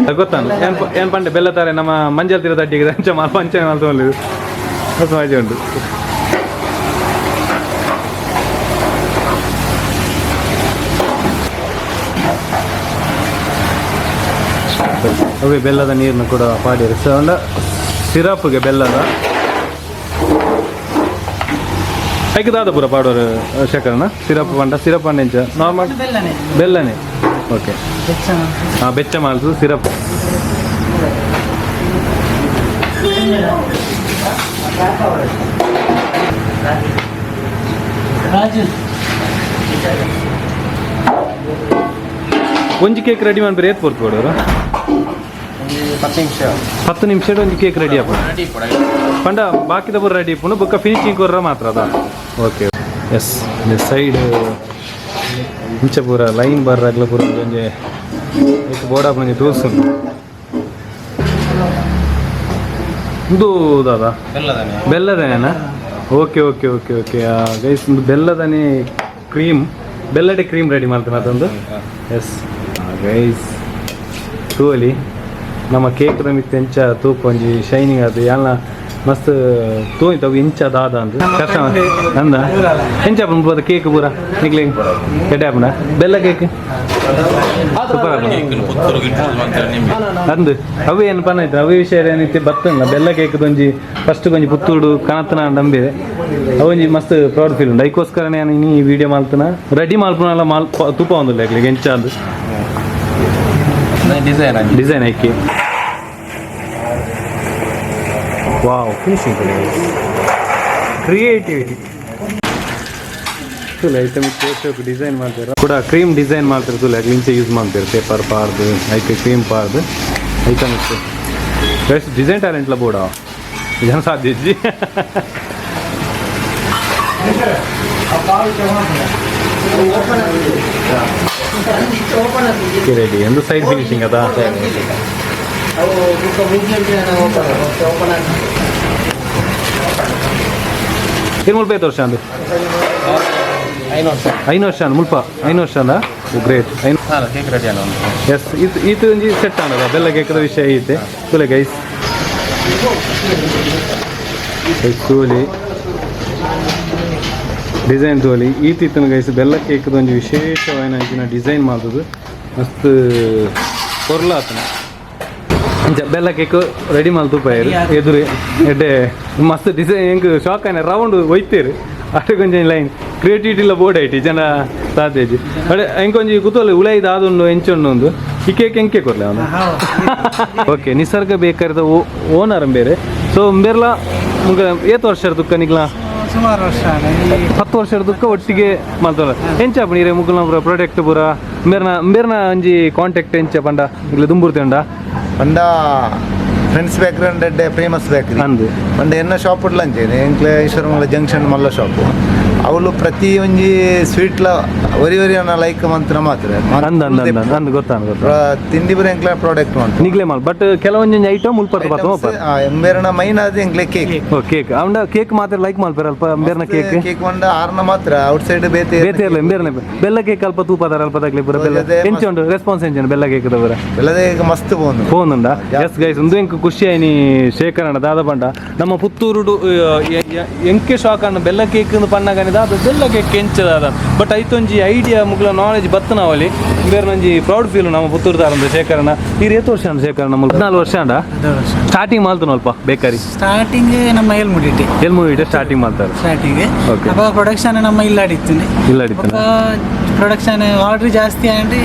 ಅದು ಗೊತ್ತಾನು ಏನ್ ಏನ್ ಪಂಡೆ ಬೆಲ್ಲ ತಾರೆ ನಮ್ಮ ಮಂಜಲ್ ತೀರದ ಅಡ್ಡಿಗೆ ಅಂಚ ಮಾಲ್ ಪಂಚನೆ ಮಾಲ್ ಹೊಸ ಮಜೆ ಉಂಟು. ಅವೇ ಬೆಲ್ಲದ ನೀರನ್ನು ಕೂಡ ಪಾಡಿರಿ. ಸೊ ಅಂಡ ಸಿರಪ್ಗೆ ಬೆಲ್ಲದ ಐಕ್ ದಾದ ಪೂರ ಪಾಡೋರು ಶೇಖರಣ ಸಿರಪ್ ಪಂಡ. ಸಿರಪ್ ಪಂಡ ಎಂಚ ನಾರ್ಮಲ್? ಬೆಲ್ಲನೆ. ಬೆಲ್ಲನೆ, ಓಕೆ. ಬೆಚ್ಚ. ಹಾಂ, ಬೆಚ್ಚ ಮಾಲ್ಸು ಸಿರಪ್. ರಾಜು. ಒಂಜಿ ಕೇಕ್ ರೆಡಿ ಮಾಡ್ಬೇರೆ ಏತ್ ಪೊರ್ತು ಕೊಡೋರು? 10 ನಿಮಿಷ. 10 ನಿಮಿಷ ಒಂಜಿ ಕೇಕ್ ರೆಡಿ ಆಪುಂಡು? ರೆಡಿ ಪಡ. ಪಂಡ ಬಾಕಿದ ಪೂರ ರೆಡಿ ಇಪ್ಪುಂಡು, ಬೊಕ್ಕ ಫಿನಿಶಿಂಗ್ ಕೊರ್ರ ಮಾತ್ರ ಅದ. ಓಕೆ, ಎಸ್, ಸೈಡ್ ಇಂಚ ಪೂರ ಲೈನ್ ಬರ್ರಾಗ್ಲ ಪೂರ ಒಂಜಿ ಬೋರ್ಡ್ ಒಂಜಿ ಟೂಲ್ಸ್ ಉಂಟು. ಇದು ದಾದಾ? ಬೆಲ್ಲದನೆ. ಬೆಲ್ಲದನೇನಾ? Okay okay okay okay guys, ಒಂದು ಬೆಲ್ಲದನೇ ಕ್ರೀಮ್, ಬೆಲ್ಲಡೆ ಕ್ರೀಮ್ ರೆಡಿ ಮಾಡ್ತಾನೆ ಅದೊಂದು. ಎಸ್ ಗೈಸ್, ತೂವಲಿ ನಮ್ಮ ಕೇಕ್ ಮಿತ್ ಎಂಚ ತೂಪ ಒಂಜಿ ಶೈನಿಂಗ್ ಅದು ಯಾಲ ಮಸ್ತ್ ತೂಯ್ತ ಅವು ಇಂಚ ದಾದ ಅಂದ್ ಕಸ್ಟಮರ್ ಅಂದ. ಎಂಚ ಆಪುಂಡು ಕೇಕ್ ಪೂರ ನಿಕ್ಲೆ ಎಡ್ಡೆ ಆಪುಂಡ? ಬೆಲ್ಲ ಕೇಕ್ ಸೂಪರ್ ಆಪುಂಡು. ಪುತ್ತೂರು ಗಿಟ್ಟೂರು ಅಂತ ನಿಮಗೆ. ಅಂದು ಅವೇ ಏನು ಪನ್ನ ಆಯ್ತು, ಅವೇ ವಿಷಯ ಏನೈತಿ ಬತ್ತಲ್ಲ. ಬೆಲ್ಲ ಕೇಕ್ ಒಂಜಿ ಫಸ್ಟ್ ಒಂಜಿ ಪುತ್ತೂಡು ಕಣತನ ನಂಬಿದೆ. ಅವೊಂಜಿ ಮಸ್ತ್ ಪ್ರೌಡ್ ಫೀಲ್ ಉಂಡು. ಐಕೋಸ್ಕರ ನಾನು ಈ ವಿಡಿಯೋ ಮಾಲ್ತನ ರೆಡಿ ಮಾಲ್ಪುನಲ್ಲ ಮಾಲ್ ತೂಪ ಒಂದುಲ್ಲ ಎಂಚ ಅಂದು. ಡಿಸೈನ್. ಡಿಸೈನ್ ಹಾಕಿ. Wow, finishing, creativity. ತುಲೆ ಐಟಮ್ ಡಿಸೈನ್ ಮಾಡ್ತಾರೆ ಕೂಡ. ಕ್ರೀಮ್ ಡಿಸೈನ್ ಮಾಡ್ತಾರೆ. ತುಲೆ ಇಂಚೆ ಯೂಸ್ ಮಾಡ್ತಾರೆ ಪೇಪರ್ ಪಾರ್ದು, ಐಕೆ ಕ್ರೀಮ್ ಪಾರ್ದು ಐಟಮ್ ಇತ್ತು. ಬೆಸ್ಟ್ ಡಿಸೈನ್ ಟ್ಯಾಲೆಂಟ್ಲ ಬೋಡ ಜನ ಸಾಧ್ಯ ಇಜ್ಜಿ. ರೆಡಿ ಒಂದು ಸೈಡ್ ಫಿನಿಶಿಂಗ್ ಅದ. ಅವು ಬುಕ್ಕ ಓಪನ್ ಓಪನ್ ಆಗ್ತದೆ. ಇದು ಮುಲ್ಪ ಐದು ವರ್ಷ ಅಂದು? 5 ವರ್ಷ. 5 ವರ್ಷ ಅಂದ್ ಮುಲ್ಪ 5 ವರ್ಷ ಅಂದ. ಗ್ರೇಟ್. ಐನು. ಹಾಂ, ಕೇಕ್ ರೆಡಿ ಅಲ್ಲ ಒಂದು. ಎಸ್, ಇದು ಇದು ಒಂಜಿ ಸೆಟ್ ಆಂಡದ ಬೆಲ್ಲ ಕೇಕದ ವಿಷಯ ಐತೆ. ತುಲೆ ಗೈಸ್, ತೋಲಿ ಡಿಸೈನ್ ತೋಲಿ. ಈತ ಇತ್ತನ ಗೈಸ್, ಬೆಲ್ಲ ಕೇಕ್ದ ಒಂಜಿ ವಿಶೇಷವಾಯಿನ ಅಂಚಿನ ಡಿಸೈನ್ ಮಾಡ್ದದು. ಮಸ್ತ್ ಕೊರ್ಲಾತನ. ಅಂಚ ಬೆಲ್ಲ ಕೇಕ್ ರೆಡಿ ಮಲ್ತು ಪೈರು ಎದುರು ಎಡ್ಡೆ ಮಸ್ತ್ ಡಿಸೈನ್. ಎಂಕ್ ಶಾಕ್ ಆಯ್ನ, ರೌಂಡ್ ಒಯ್ತೇರು ಅಡೆ ಕೊಂಚ ಲೈನ್ ಕ್ರಿಯೇಟಿವಿಟಿ ಇಲ್ಲ ಬೋರ್ಡ್ IT ಜನ ಸಾಧ್ಯಜಿ. ಅಡೆ ಎಂಕೊಂಜಿ ಕುತೂಹಲ ಉಲೈದ ಆದುಂಡು ಎಂಚುಂಡು ಒಂದು ಈ ಕೇಕ್ ಎಂಕೆ ಕೊರ್ಲೆ ಅವನು. ಓಕೆ, ನಿಸರ್ಗ ಬೇಕಾದ ಓನರ್ ಬೇರೆ. ಸೊ ಬೇರ್ಲ ಮುಗ ಏತ್ ವರ್ಷ ದುಕ್ಕ ನಿಗ್ಲ? ಸುಮಾರು ವರ್ಷ ಆಂಡ್ ಈ. 10 ವರ್ಷದ ದುಕ್ಕ ಒಟ್ಟಿಗೆ ಮಲ್ತೊಲ ಎಂಚ ನೀರೆ ಮುಗುಲ್ನ ಪೂರ ಪ್ರಾಡಕ್ಟ್ ಪೂರ ಮೇರ್ನ ಮೇರ್ನ ಒಂಜಿ ಕಾಂಟ್ಯಾಕ್ಟ್ ಎಂಚ ಪಂಡ ಇಗ್ಲ ದುಂಬುರ್ತೆ ಉಂಡ? ಪಂಡ ಫ್ರೆಂಡ್ಸ್ ಬೇಕ್ರಿ ಅಂಡ್ ಫೇಮಸ್ ಬೇಕ್ರಿ. ಅಂದು. ಪಂಡ ಎನ್ನ ಶಾಪ್ ಉಡ್ಲಂಚೆ ಎಂಕ್ಲೆ ಈಶ್ವರಮಂಗಲ ಜಂಕ್ಷನ್ ಮಲ್ಲ ಶಾಪು. ಅವಳು ಪ್ರತಿ ಒಂಜಿ ಸ್ವೀಟ್ಲ ಒರಿ ಒರಿ ಲೈಕ್ ಮಂತ್ರ ಮಾತ್ರ. ಅಂದ ಅಂದ ಅಂದ ಅಂದ್ ಗೊತ್ತಾನ ಗೊತ್ತ. ತಿಂಡಿ ಬರ ಎಂಕ್ಲ ಪ್ರಾಡಕ್ಟ್ ಮಂತ. ನಿಗ್ಲೆ ಮಾಲ್ ಬಟ್ ಕೆಲವೊಂಜಿ ಐಟಮ್ ಮುಲ್ಪರ್ತ ಬತ್ತ. ಎಂಬೇರನ ಮೈನ್ ಅದು ಎಂಕ್ಲೆ ಕೇಕ್. ಓ ಕೇಕ್ ಅವಂಡ ಕೇಕ್ ಮಾತ್ರ ಲೈಕ್ ಮಲ್ಪೆರ್ ಅಲ್ಪ ಬೇರ್ನ ಕೇಕ್. ಕೇಕ್ ಮಂಡ ಆರ್ನ ಮಾತ್ರ, ಔಟ್ ಸೈಡ್ ಬೇತೆ. ಬೇತೆ ಇಲ್ಲ ಬೇರ್ನ ಬೆಲ್ಲ ಕೇಕ್ ಅಲ್ಪ ತೂಪದಾರ ಅಲ್ಪ ತಗ್ಲಿ ಪೂರ ಬೆಲ್ಲ. ಅದೇ. ಎಂಚ ಉಂಡು ರೆಸ್ಪಾನ್ಸ್, ಎಂಚ ಉಂಡು ಬೆಲ್ಲ ಕೇಕ್ ದವರ? ಬೆಲ್ಲದ ಈಗ ಮಸ್ತ್ ಬೋಂದು. ಫೋನ್ ಉಂಡ. ಎಸ್ ಗೈಸ್, ಒಂದು ಎಂಕ್ ಖುಷಿ ಆಯ್ನಿ ಶೇಖರಣ ದಾದ ಪಂಡ ನಮ್ಮ ಪುತ್ತೂರುಡು ಎಂಕೆ ಶಾಕ್ ಅಣ್ಣ ಬೆಲ್ಲ ಕೇಕ್ ಪಣ್ಣಗನಿದ ಅದು ಬೆಲ್ಲ ಕೇಕ್ ಎಂಚದ. ಬಟ್ ಐತೊಂಜಿ ಐಡಿಯಾ ಮುಗ್ಲ ನಾಲೆಜ್ ಬತ್ತನಾವಲಿ ಬೇರೆ ಒಂಜಿ ಪ್ರೌಡ್ ಫೀಲ್ ನಮ್ಮ ಪುತ್ತೂರು ದಾರಂದು ಶೇಖರಣ. ಈ ಏತ್ ವರ್ಷ ಅಂಡ ಶೇಖರಣ? 14 ವರ್ಷ ಅಂಡ? 14 ವರ್ಷ. ಸ್ಟಾರ್ಟಿಂಗ್ ಮಾಲ್ತನ ಅಲ್ಪ ಬೇಕರಿ? ಸ್ಟಾರ್ಟಿಂಗ್ ನಮ್ಮ ಏಲ್ಮುಡಿಟಿ. ಎಲ್ಮೂವಿ ಸ್ಟಾರ್ಟಿಂಗ್ ಮಾಡ್ತಾರೆ. ಸ್ಟಾರ್ಟಿಂಗ್. Okay. ಅಪ್ಪ ಪ್ರೊಡಕ್ಷನ್ ನಮ್ಮ ಇಲ್ಲಾಡಿತ್ತು. ಇಲ್ಲಾಡಿತ್ತು. ಪ್ರೊಡಕ್ಷನ್ ಆರ್ಡ್ರ್ ಜಾಸ್ತಿ ಆಂಡ್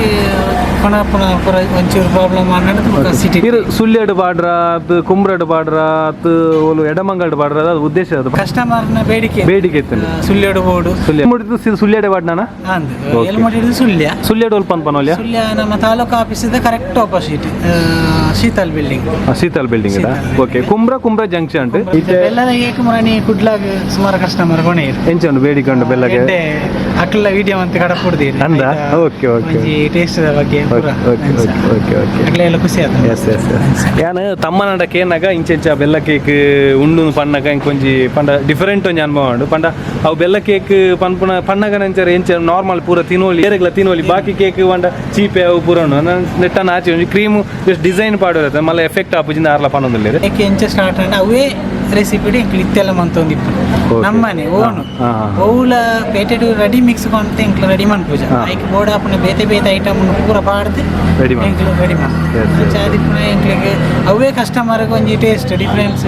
ಪುನಃ ಪುನಃ ಪುರ ಒಂಚೂರು ಪ್ರಾಬ್ಲಮ್ ಆಂಡ್ ಸಿಟಿ. ಇರು ಸುಳ್ಯಡ್ ಬಾಡ್ರ, ಕುಮ್ರಡ್ ಬಾಡ್ರ, ಓಲು ಎಡಮಂಗಲ್ಡ್ ಬಾಡ್ರ, ಅದು ಉದ್ದೇಶ ಅದು? ಕಸ್ಟಮರ್ನ ಬೇಡಿಕೆ. ಬೇಡಿಕೆ ಇತ್ತು. ಸುಳ್ಯಡು ಬೋರ್ಡು. ಸುಳ್ಯ ಮುಡಿದು ಸುಳ್ಯಡೆ ಬಾಡ್ನಾನ? ಅಂದು. Okay. ಏಲ್ಮುಡಿ ಸುಳ್ಯ. ಸುಳ್ಯಡ್ ಒಲ್ಪ ಅನ್ಪನೋಲ್ಯ? ಸುಳ್ಯ ನಮ್ಮ ತಾಲೂಕು office correct opposite, Sheetal building. Sheetal building. Sheetal building. Okay, Kumbra Kumbra junction. ಬೆಲ್ಲದ ಕೇಕ್ ಮುರಾಣಿ ಕುಡ್ಲಾಗ ಸುಮಾರು ಕಸ್ಟಮರ್ ಕೊನೆಯರು. ಎಂಚ ಉಂಡು ಬೇಡಿಕೆ ಉಂಡು ಬೆಲ್ಲಗೆ? ಎಡ್ಡೆ ಅಕ್ಲ ವಿಡಿಯೋ ಅಂತ ಕಡಪುಡ್ದೀರಿ. ಅಂದ? Okay, okay. ಒಂಜಿ ಟೇಸ್ಟ್ ಬಗ್ಗೆ ಪೂರ. Okay okay okay okay. ಅಕ್ಲೆ ಎಲ್ಲ ಖುಷಿ ಆಯ್ತು. S S S. ಯಾನ್ ತಮ್ಮನಂಡ ಕೇನಾಗ ಇಂಚೆಂಚ ಬೆಲ್ಲ ಕೇಕ್ ಉಂಡು ಪಣ್ಣಗ ಇಂಕೊಂಜಿ ಪಂಡ ಡಿಫರೆಂಟ್ ಒಂಜಿ ಅನುಭವ ಉಂಡು. ಪಂಡ ಅವು ಬೆಲ್ಲ ಕೇಕ್ ಪನ್ಪುನ ಪಣ್ಣಗ ನಂಚರ ಎಂಚ ನಾರ್ಮಲ್ ಪೂರ ತಿನ್ನೋಲಿ, ಏರೆಗ್ಲ ತಿನ್ನೋಲಿ. ಬಾಕಿ ಕೇಕ್ ಪಂಡ ಚೀಪೆ ಅವು ಪೂರ ಉಂಡು. ನೆಟ್ಟನ ಆಚೆ ಒಂಜಿ cream just design ಪಾಡೋದು ಮಲ್ಲ ಎಫೆಕ್ಟ್ ಆಪುಜಿಂದ ಆರ್ಲ ಪನ್ನೊಂದುಲ್ಲೇರು. ಏಕೆ ಎಂಚ ಸ್ಟಾರ್ಟ್ ಆಂಡ ಅವೇ ರೆಸಿಪಿ ಎಂಕ್ಲು ಇತ್ತೆಲ್ಲ ಮಂತೊಂದಿಪ್ಪು. ನಮ್ಮನೆ ಓನು. ಹಾ, ಹಾ. ಓವುಲ ಪೇಟೆಡ್ ರೆಡಿ ಮಿಕ್ಸ್ ಕೊಂತ ಎಂಕ್ಲು ರೆಡಿ ಮನ್ಪುಜ. ಐಕ್ ಬೋರ್ಡ್ ಆಪುನ ಬೇತೆ ಬೇತೆ ಐಟಮ್ ಪೂರ ಪಾಡ್ದು Ready ಮನ್ಪು. ಎಂಕ್ಲು ರೆಡಿ ಮನ್ಪು. Yes, yes, ಅಂಚ ಆದಿಪ್ಪುನ ಎಂಕ್ಲೆಗ್ ಅವೇ ಕಸ್ಟಮರ್ಗೆ ಒಂಜಿ taste difference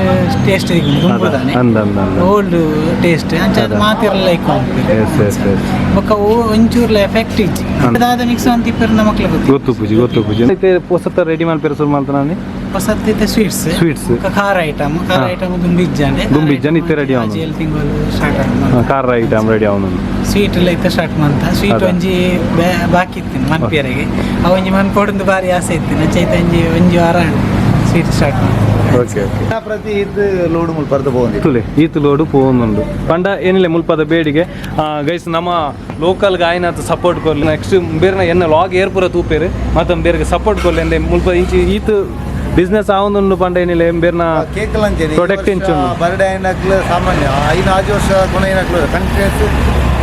taste ದುಂಬುದಾನೆ. ಅಂದ ಅಂದ ಅಂದ. ಓಲ್ಡ್ ಟೇಸ್ಟ್ ಅಂಚ ಅದು ಮಾತಿರಲ್ಲ ಲೈಕ್ ಮನ್ಪು. S S S. ಬೊಕ್ಕ ಓ ಒಂಚೂರ್ಲ ಎಫೆಕ್ಟ್ ಇಜ್ಜಿ. ಅದಾದ ಮಿಕ್ಸ್ ಅಂತ ಇಪ್ಪರು ನಮಕ್ಲ ಗೊತ್ತು. ಗೊತ್ತು ಪೂಜಿ, ಗೊತ್ತು ಪೂಜಿ. ಇತ್ತೆ ಪೊಸತ್ತ ರೆಡಿ ಮಲ್ಪೆರೆ ಶುರು ಮಾಡ್ತಾನೆ? ಹೊಸತ್ತಿತ್ತೆ ಸ್ವೀಟ್ಸ್. ಸ್ವೀಟ್ಸ್. ಖಾರ ಐಟಮ್, ಖಾರ ಐಟಮ್ ದುಂಬು ಇಜ್ಜಾಂಡೆ. ದುಂಬು ಇಜ್ಜಾಂಡೆ, ಇತ್ತೆ ready ಆವೊಂದು. ಏಳು ತಿಂಗಳು ಸ್ಟಾರ್ಟ್ ಆಗ. ಖಾರ ಐಟಮ್ ರೆಡಿ ಅವನು. ಸ್ವೀಟ್ ಎಲ್ಲ ಇತ್ತೆ ಸ್ಟಾರ್ಟ್ ಮಂತ ಸ್ವೀಟ್. ಅದ. ಒಂಜಿ ಬಾಕಿ ಇತ್ತು ಮನ್ಪಿಯರಿಗೆ. ಅವ ಒಂಜಿ ಮನ್ಪೊಡೊಂದು ಬಾರಿ ಆಸೆ ಇತ್ತು. ಚೈತ ಒಂಜಿ ಒಂಜಿ ವಾರ ಸ್ವೀಟ್ ಸ್ಟಾರ್ಟ್ ಮಂತ. Okay okay. ಪ್ರತಿ ಇದು ಲೋಡ್ ಮುಲ್ಪರ್ದು ಬೋಂದಿ. ತುಲೆ ಈತು ಲೋಡು ಪೋವೊಂದುಂಡು ಪಂಡ ಏನಿಲ್ಲ ಮುಲ್ಪದ ಬೇಡಿಗೆ. ಗೈಸ್, ನಮ್ಮ ಲೋಕಲ್ ಗಾಯನಾಥ ಸಪೋರ್ಟ್ ಕೊರ್ಲಿ. ನೆಕ್ಸ್ಟ್ ಬೇರೆ ಎನ್ನ ಲಾಗ್ ಏರ್ಪುರ ತೂಪೇರು ಮತ್ತು ಬೇರೆ ಸಪೋರ್ಟ್ ಕೊರ್ಲಿ ಅಂದೆ. ಮುಲ್ಪ ಇಂಚಿ ಈತು ಬಿಸ್ನೆಸ್ ಆವೊಂದುಂಡು ಪಂಡ ಏನಿಲ್ಲ ಬೇರ್ನ ಕೇಕ್ ಲಂಚೇನೆ. Product ಎಂಚುಂಡು? ಬರ್ಡೇ అయినట్లు ಸಾಮಾನ್ಯ ಐದು ಆಜು ವರ್ಷ ಗುಣ ಏನಕ್ಲು ಕಂಟಿನ್ಯೂಸ್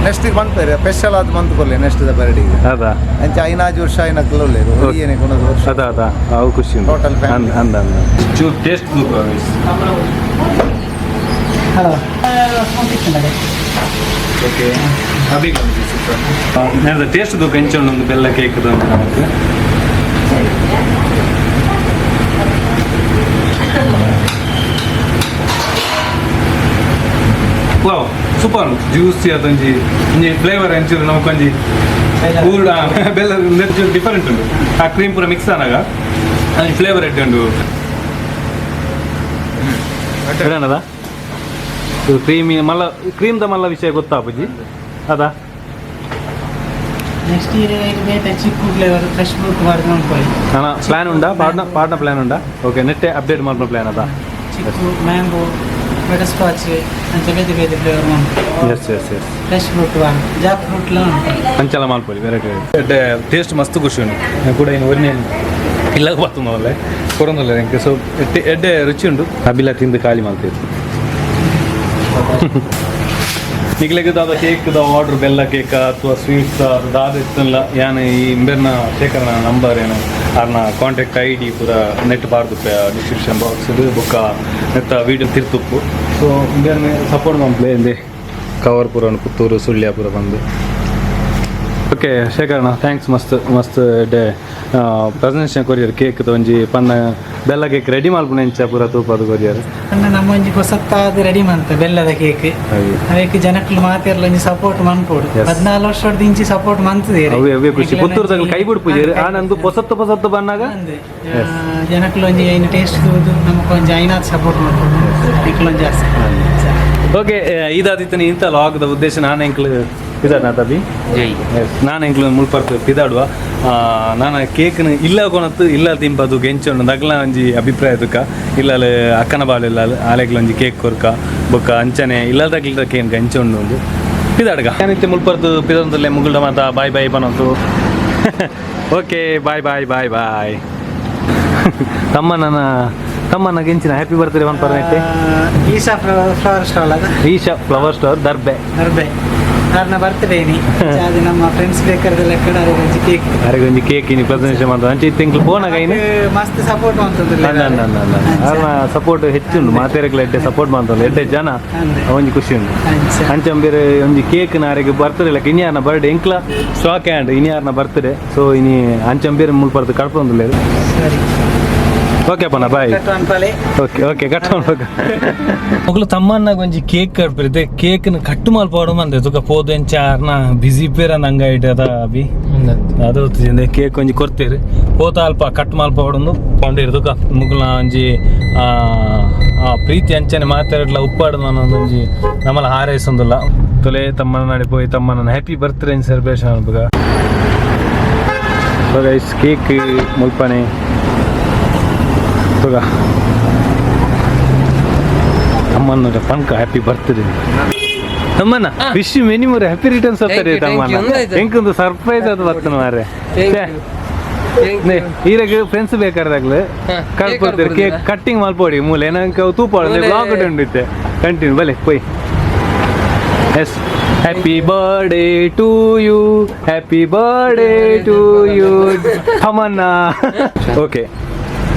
ನೆಕ್ಸ್ಟ್ ಪನ್ಪೇರು ಸ್ಪೆಷಲ್ ಅದು ಮಂತ್ ಕೊರ್ಲೆ ನೆಕ್ಸ್ಟ್ the ಬರ್ಡೇಗೆ. ಅದ. ಅಂಚ ಐನಾಜು ವರ್ಷ ಐನಕ್ಲು ಉಲ್ಲೇರು ಏನೇ ಗುಣದ ವರ್ಷ. ಅದ ಅದ, ಅವು ಖುಷಿ ಉಂಟು. Total family. ಅಂದ ಅಂದ ಅಂದ ಚೂರು taste. Hello. Okay, taste ತೂಕ ಎಂಚುಂಡು ಒಂದು ಬೆಲ್ಲ ಕೇಕ್ ಅಂತ ನಮಕ್. Wow, super juicy. ಅದೊಂಜಿ ಒಂಜಿ ಫ್ಲೇವರ್ ಎಂಚೂರು ನಮಕೊಂಜಿ ಊರ್ಡ ಬೆಲ್ಲ ಡಿಫರೆಂಟ್ ಉಂಟು. ಆ ಕ್ರೀಮ್ ಪೂರ ಮಿಕ್ಸ್ ಆನಾಗ ಅದೊಂಜಿ ಫ್ಲೇವರ್ ಎಡ್ಡೆ ಉಂಟು. ಎಡನದ ಕ್ರೀಮಿ ಮಲ್ಲ ಕ್ರೀಮ್ದ ಮಲ್ಲ ವಿಷಯ ಗೊತ್ತಾಪುಜಿ ಅದಾ. ನೆಕ್ಸ್ಟ್ ಇಯರ್ ಬೇತೆ ಚಿಕ್ಕು flavour fresh fruit ಬಾರ್ದು ಮನ್ಪೊಲಿ. ನಾನ ಪ್ಲಾನ್ ಉಂಡಾ? ಪಾಡ್ನ ಪಾಡ್ನ ಪ್ಲಾನ್ ಉಂಡಾ? ಓಕೆ, ನೆಟ್ಟೆ ಅಪ್ಡೇಟ್ ಮಾಡ್ಬೋ ಪ್ಲಾನ್ ಅದಾ? ಚಿಕ್ಕು, mango, butter scotch ಅಂಚ ಬೇತೆ ಬೇತೆ ಫ್ಲೇವರ್ ಮನ್ಪೊಲಿ. S S S. Fresh fruit ಬಾರ್ದು, ಜಾಕ್ ಫ್ರೂಟ್ಲ ಮನ್ಪೊಲಿ. ಅಂಚಲ ಮಾಲ್ಪೊಲಿ variety variety. Taste ಮಸ್ತ್ ಖುಷಿ ಉಂಟು. ನಾನು ಕೂಡ ಇನ್ನು ಒರಿನೇನು. ಇಲ್ಲ ಬರ್ತದಲ್ಲ ಕೊರೊಂದಲ್ಲ ಎಂಕ್. ಸೊ ಎಡ್ಡೆ ರುಚಿ ಉಂಡು. ಅಬಿಲ ತಿಂದು ಖಾಲಿ ಮಾಡ್ತೀವಿ. ನಿಗ್ಲೆಗ್ ದಾದ ಕೇಕ್ ದ ಆರ್ಡರ್, ಬೆಲ್ಲ ಕೇಕ್ ಅಥವಾ ಸ್ವೀಟ್ಸ್ ದಾದ ಇತ್ತಲ್ಲ, ಯಾನ್ ಈ ಇಂಬೆರ್ನ ಶೇಖರನ ನಂಬರ್ ಏನು ಅರ್ನ ಕಾಂಟ್ಯಾಕ್ಟ್ ಐಡಿ ಪೂರ ನೆಟ್ ಬಾರ್ದು ಡಿಸ್ಕ್ರಿಪ್ಷನ್ ಬಾಕ್ಸ್ ಬೊಕ್ಕ ನೆತ್ತ ವೀಡಿಯೋ ತಿರ್ತುಪ್ಪು. ಸೊ ಇಂಬೆರ್ನ ಸಪೋರ್ಟ್ ಮನ್ಪುಲೆ. ಇಂದೆ ಕವರ್ ಪೂರ ಉಂಡು, ಪುತ್ತೂರು ಸುಳ್ಯ ಪೂರ ಬಂದು. ಓಕೆ ಶೇಖರಣ್ಣ, thanks. ಮಸ್ತ್ ಮಸ್ತ್ ಎಡ್ಡೆ ಪ್ರೆಸೆಂಟೇಷನ್ ಕೊರಿಯರ್. ಕೇಕ್ ಒಂಜಿ ಪನ್ನ ಬೆಲ್ಲ ಕೇಕ್ ರೆಡಿ ಮಲ್ಪುನ ಎಂಚ ಪೂರ ತೂಪದು ಕೊರಿಯರ್. ಅಣ್ಣ, ನಮ್ಮ ಒಂಜಿ ಹೊಸತ್ತಾದ ರೆಡಿ ಮಂತ ಬೆಲ್ಲದ ಕೇಕ್. ಅವೇಕ್ ಜನಕ್ಕಲು ಮಾತೆರ್ಲ ಒಂಜಿ ಸಪೋರ್ಟ್ ಮನ್ಪೋಡು. 14 ವರ್ಷದ ಇಂಚಿ ಸಪೋರ್ಟ್ ಮಂತದೆ. ಅವೇ ಅವೇ ಖುಷಿ. ಪುತ್ತೂರು ತಗಲ್ ಕೈ ಬಿಡ್ಪುಜೇರು. ಆ ನಂದು ಪೊಸತ್ತು ಪೊಸತ್ತು ಬನ್ನಾಗ. ಜನಕ್ಕಲು ಒಂಜಿ ಐನ ಟೇಸ್ಟ್ ತೂದು ನಮಕ್ ಒಂಜಿ ಐನಾತ್ ಸಪೋರ್ಟ್ ಮನ್ಪೋಡು. ನಿಕ್ಲೊಂಜಿ ಆಸೆ. ಓಕೆ, ಇದಾದಿತ್ತನ ಇಂಥ ಲಾಗ್ದ ಉದ್ದೇಶ. ನಾನು ಎಂಕ್ಲು ಇದಾದ ತಬಿ. ಜೈ. ಎಸ್, ನಾನು ಎಂಕ್ಲು ಮುಲ್ಪರ್ತು ಪಿದಾಡುವ. ನಾನು ಕೇಕ್ನ ಇಲ್ಲ ಕೊನತ್ತು ಇಲ್ಲ ತಿಂಪದು ಗೆಂಚೊಂಡು ದಗ್ಲ ಒಂಜಿ ಅಭಿಪ್ರಾಯ ತುಕ್ಕ. ಇಲ್ಲಲ್ ಅಕ್ಕನ ಬಾಳು ಇಲ್ಲ ಆಲೆಗ್ಲ ಒಂಜಿ ಕೇಕ್ ಕೊರ್ಕ ಬೊಕ್ಕ ಅಂಚನೆ ಇಲ್ಲದಗ್ಲ ಕೇಕ್ ಗೆಂಚೊಂಡು ಒಂದು ಪಿದಾಡ್ಗ. ಏನಿತ್ತೆ ಮುಲ್ಪರ್ತು ಪಿದಂದುಲ್ಲೆ ಮುಗುಲ್ಡ ಮಾತ ಬಾಯ್ ಬಾಯ್ ಪನೊಂತು. Okay, bye bye bye bye. ತಮ್ಮನ ತಮ್ಮನ ಗೆಂಚಿನ ಹ್ಯಾಪಿ ಬರ್ತ್ಡೇ ಪನ್ಪರ್ನೆಟ್ಟೆ. ಈಶಾ ಫ್ಲವರ್ ಸ್ಟಾಲ್ ಅದ. Isha flower store, Darbe. ದರ್ಬೆ ಅರ್ನ ಬರ್ತ್ಡೇ ನಿ. ಅದು ನಮ್ಮ ಫ್ರೆಂಡ್ಸ್ ಬೇಕಾದ್ರೆ ಕಡೆ ಒಂಜಿ ಕೇಕ್. ಅರೆಗೆ ಒಂಜಿ ಕೇಕ್ ಇನಿ ಪ್ರೆಸೆಂಟೇಷನ್ ಮಾಡ್ತಾರೆ. ಅಂಚೆ ಇತ್ತೆ ಫೋನ್ ಐನು. ಮಸ್ತ್ ಸಪೋರ್ಟ್ ಅಂತಂದ್ರೆ. ಅವ್ರನ್ನ ಸಪೋರ್ಟ್ ಹೆಚ್ಚುಂಡು. ಮಾತೆರೆಗ್ಲ ಎಡ್ಡೆ ಸಪೋರ್ಟ್ ಮಾಡ್ತಾರೆ, ಎಡ್ಡೆ ಜನ. ಅಂದೆ. ಒಂಜಿ ಖುಷಿ ಉಂಟು. ಅಂಚ. ಅಂಚಂಬೇರೆ ಒಂಜಿ ಕೇಕ್ ನಾರೆಗ್ ಬರ್ತಡೆ ಲೆಕ್ಕ. ಇನ್ಯಾರ್ನ ಬರ್ಡೇ ಎಂಕ್ಲ ಸ್ಟಾಕ್ ಹ್ಯಾಂಡ್ ಇನ್ಯಾರ್ನ ಬರ್ತ್ಡೇ. ಸೊ ಇನಿ ಅಂಚಂಬೇರೆ ಮುಲ್ಪರ್ದು ಕಳ್ಪೊಂದುಲ್ಲೆರ್. ಸರಿ. ಓಕೆ ಅಪ್ಪನ, ಬಾಯ್. ಕಟ್ ಅನ್ಪಲೆ. Okay okay, cut ಮಾಡ್ಬೇಕು. ಮೊಗಲು ತಮ್ಮನ್ನಾಗ ಒಂಜಿ ಕೇಕ್ ಕಟ್ಪಿರುತ್ತೆ. ಕೇಕ್ನ ಕಟ್ಟು ಮಲ್ಪಾಡು ಮಂದೆ ತುಕ ಪೋದು ಎಂಚ ಅರ್ನ ಬಿಸಿ ಪೇರ ನಂಗ ಇಟ್ಟು ಅದ ಅಭಿ ಅದು ಕೇಕ್ ಒಂಜಿ ಕೊರ್ತೀರಿ. ಪೋತ ಅಲ್ಪ ಕಟ್ ಮಲ್ಪಾಡೊಂದು ಪಂಡಿರು. ತುಕ ಮುಗುಲ್ನ ಒಂಜಿ ಆ, ಆ ಪ್ರೀತಿ ಅಂಚನೆ ಮಾತಾಡ್ಲ ಉಪ್ಪಾಡು ಒಂಜಿ ನಮ್ಮಲ ಹಾರೈಸೊಂದುಲ್ಲ. ತುಲೆ ತಮ್ಮನ ನಡೆ ಪೋಯಿ ತಮ್ಮನ happy birthday celebration ಅನ್ಪುಗ. Guys, cake ಮುಲ್ಪನೆ ತುಗ. ತಮ್ಮನ್ನ ಪಂಕ ಹ್ಯಾಪಿ ಬರ್ತ್ಡೇ ತಮ್ಮನ್ನ. Wish many more happy returns Thank ಆಗ್ತಾರೆ you, thank ತಮ್ಮನ್ನ. you. ಒಂದಾಯ್ತು. ಎಂಕೊಂದು ಸರ್ಪ್ರೈಸ್ ಅದು ಬರ್ತನ ಮಾರ್ರೆ. ಈರಾಗ ಫ್ರೆಂಡ್ಸ್ ಬೇಕಾದಾಗ್ಲು ಕಳ್ಕೊಡ್ತೀರಿ. ಕೇಕ್ ಕಟ್ಟಿಂಗ್ ಮಲ್ಪೋಡಿ ಮೂಲೆ ಏನಂಕ ತೂಪಾಡು. ಮೂಲೆ. ಬ್ಲಾಗ್ ಉಂಡಿತ್ತೆ ಕಂಟಿನ್ಯೂ ಬಲೆ ಪೋಯ್. Yes, happy birthday to you, happy birthday to you Thammanna. Okay,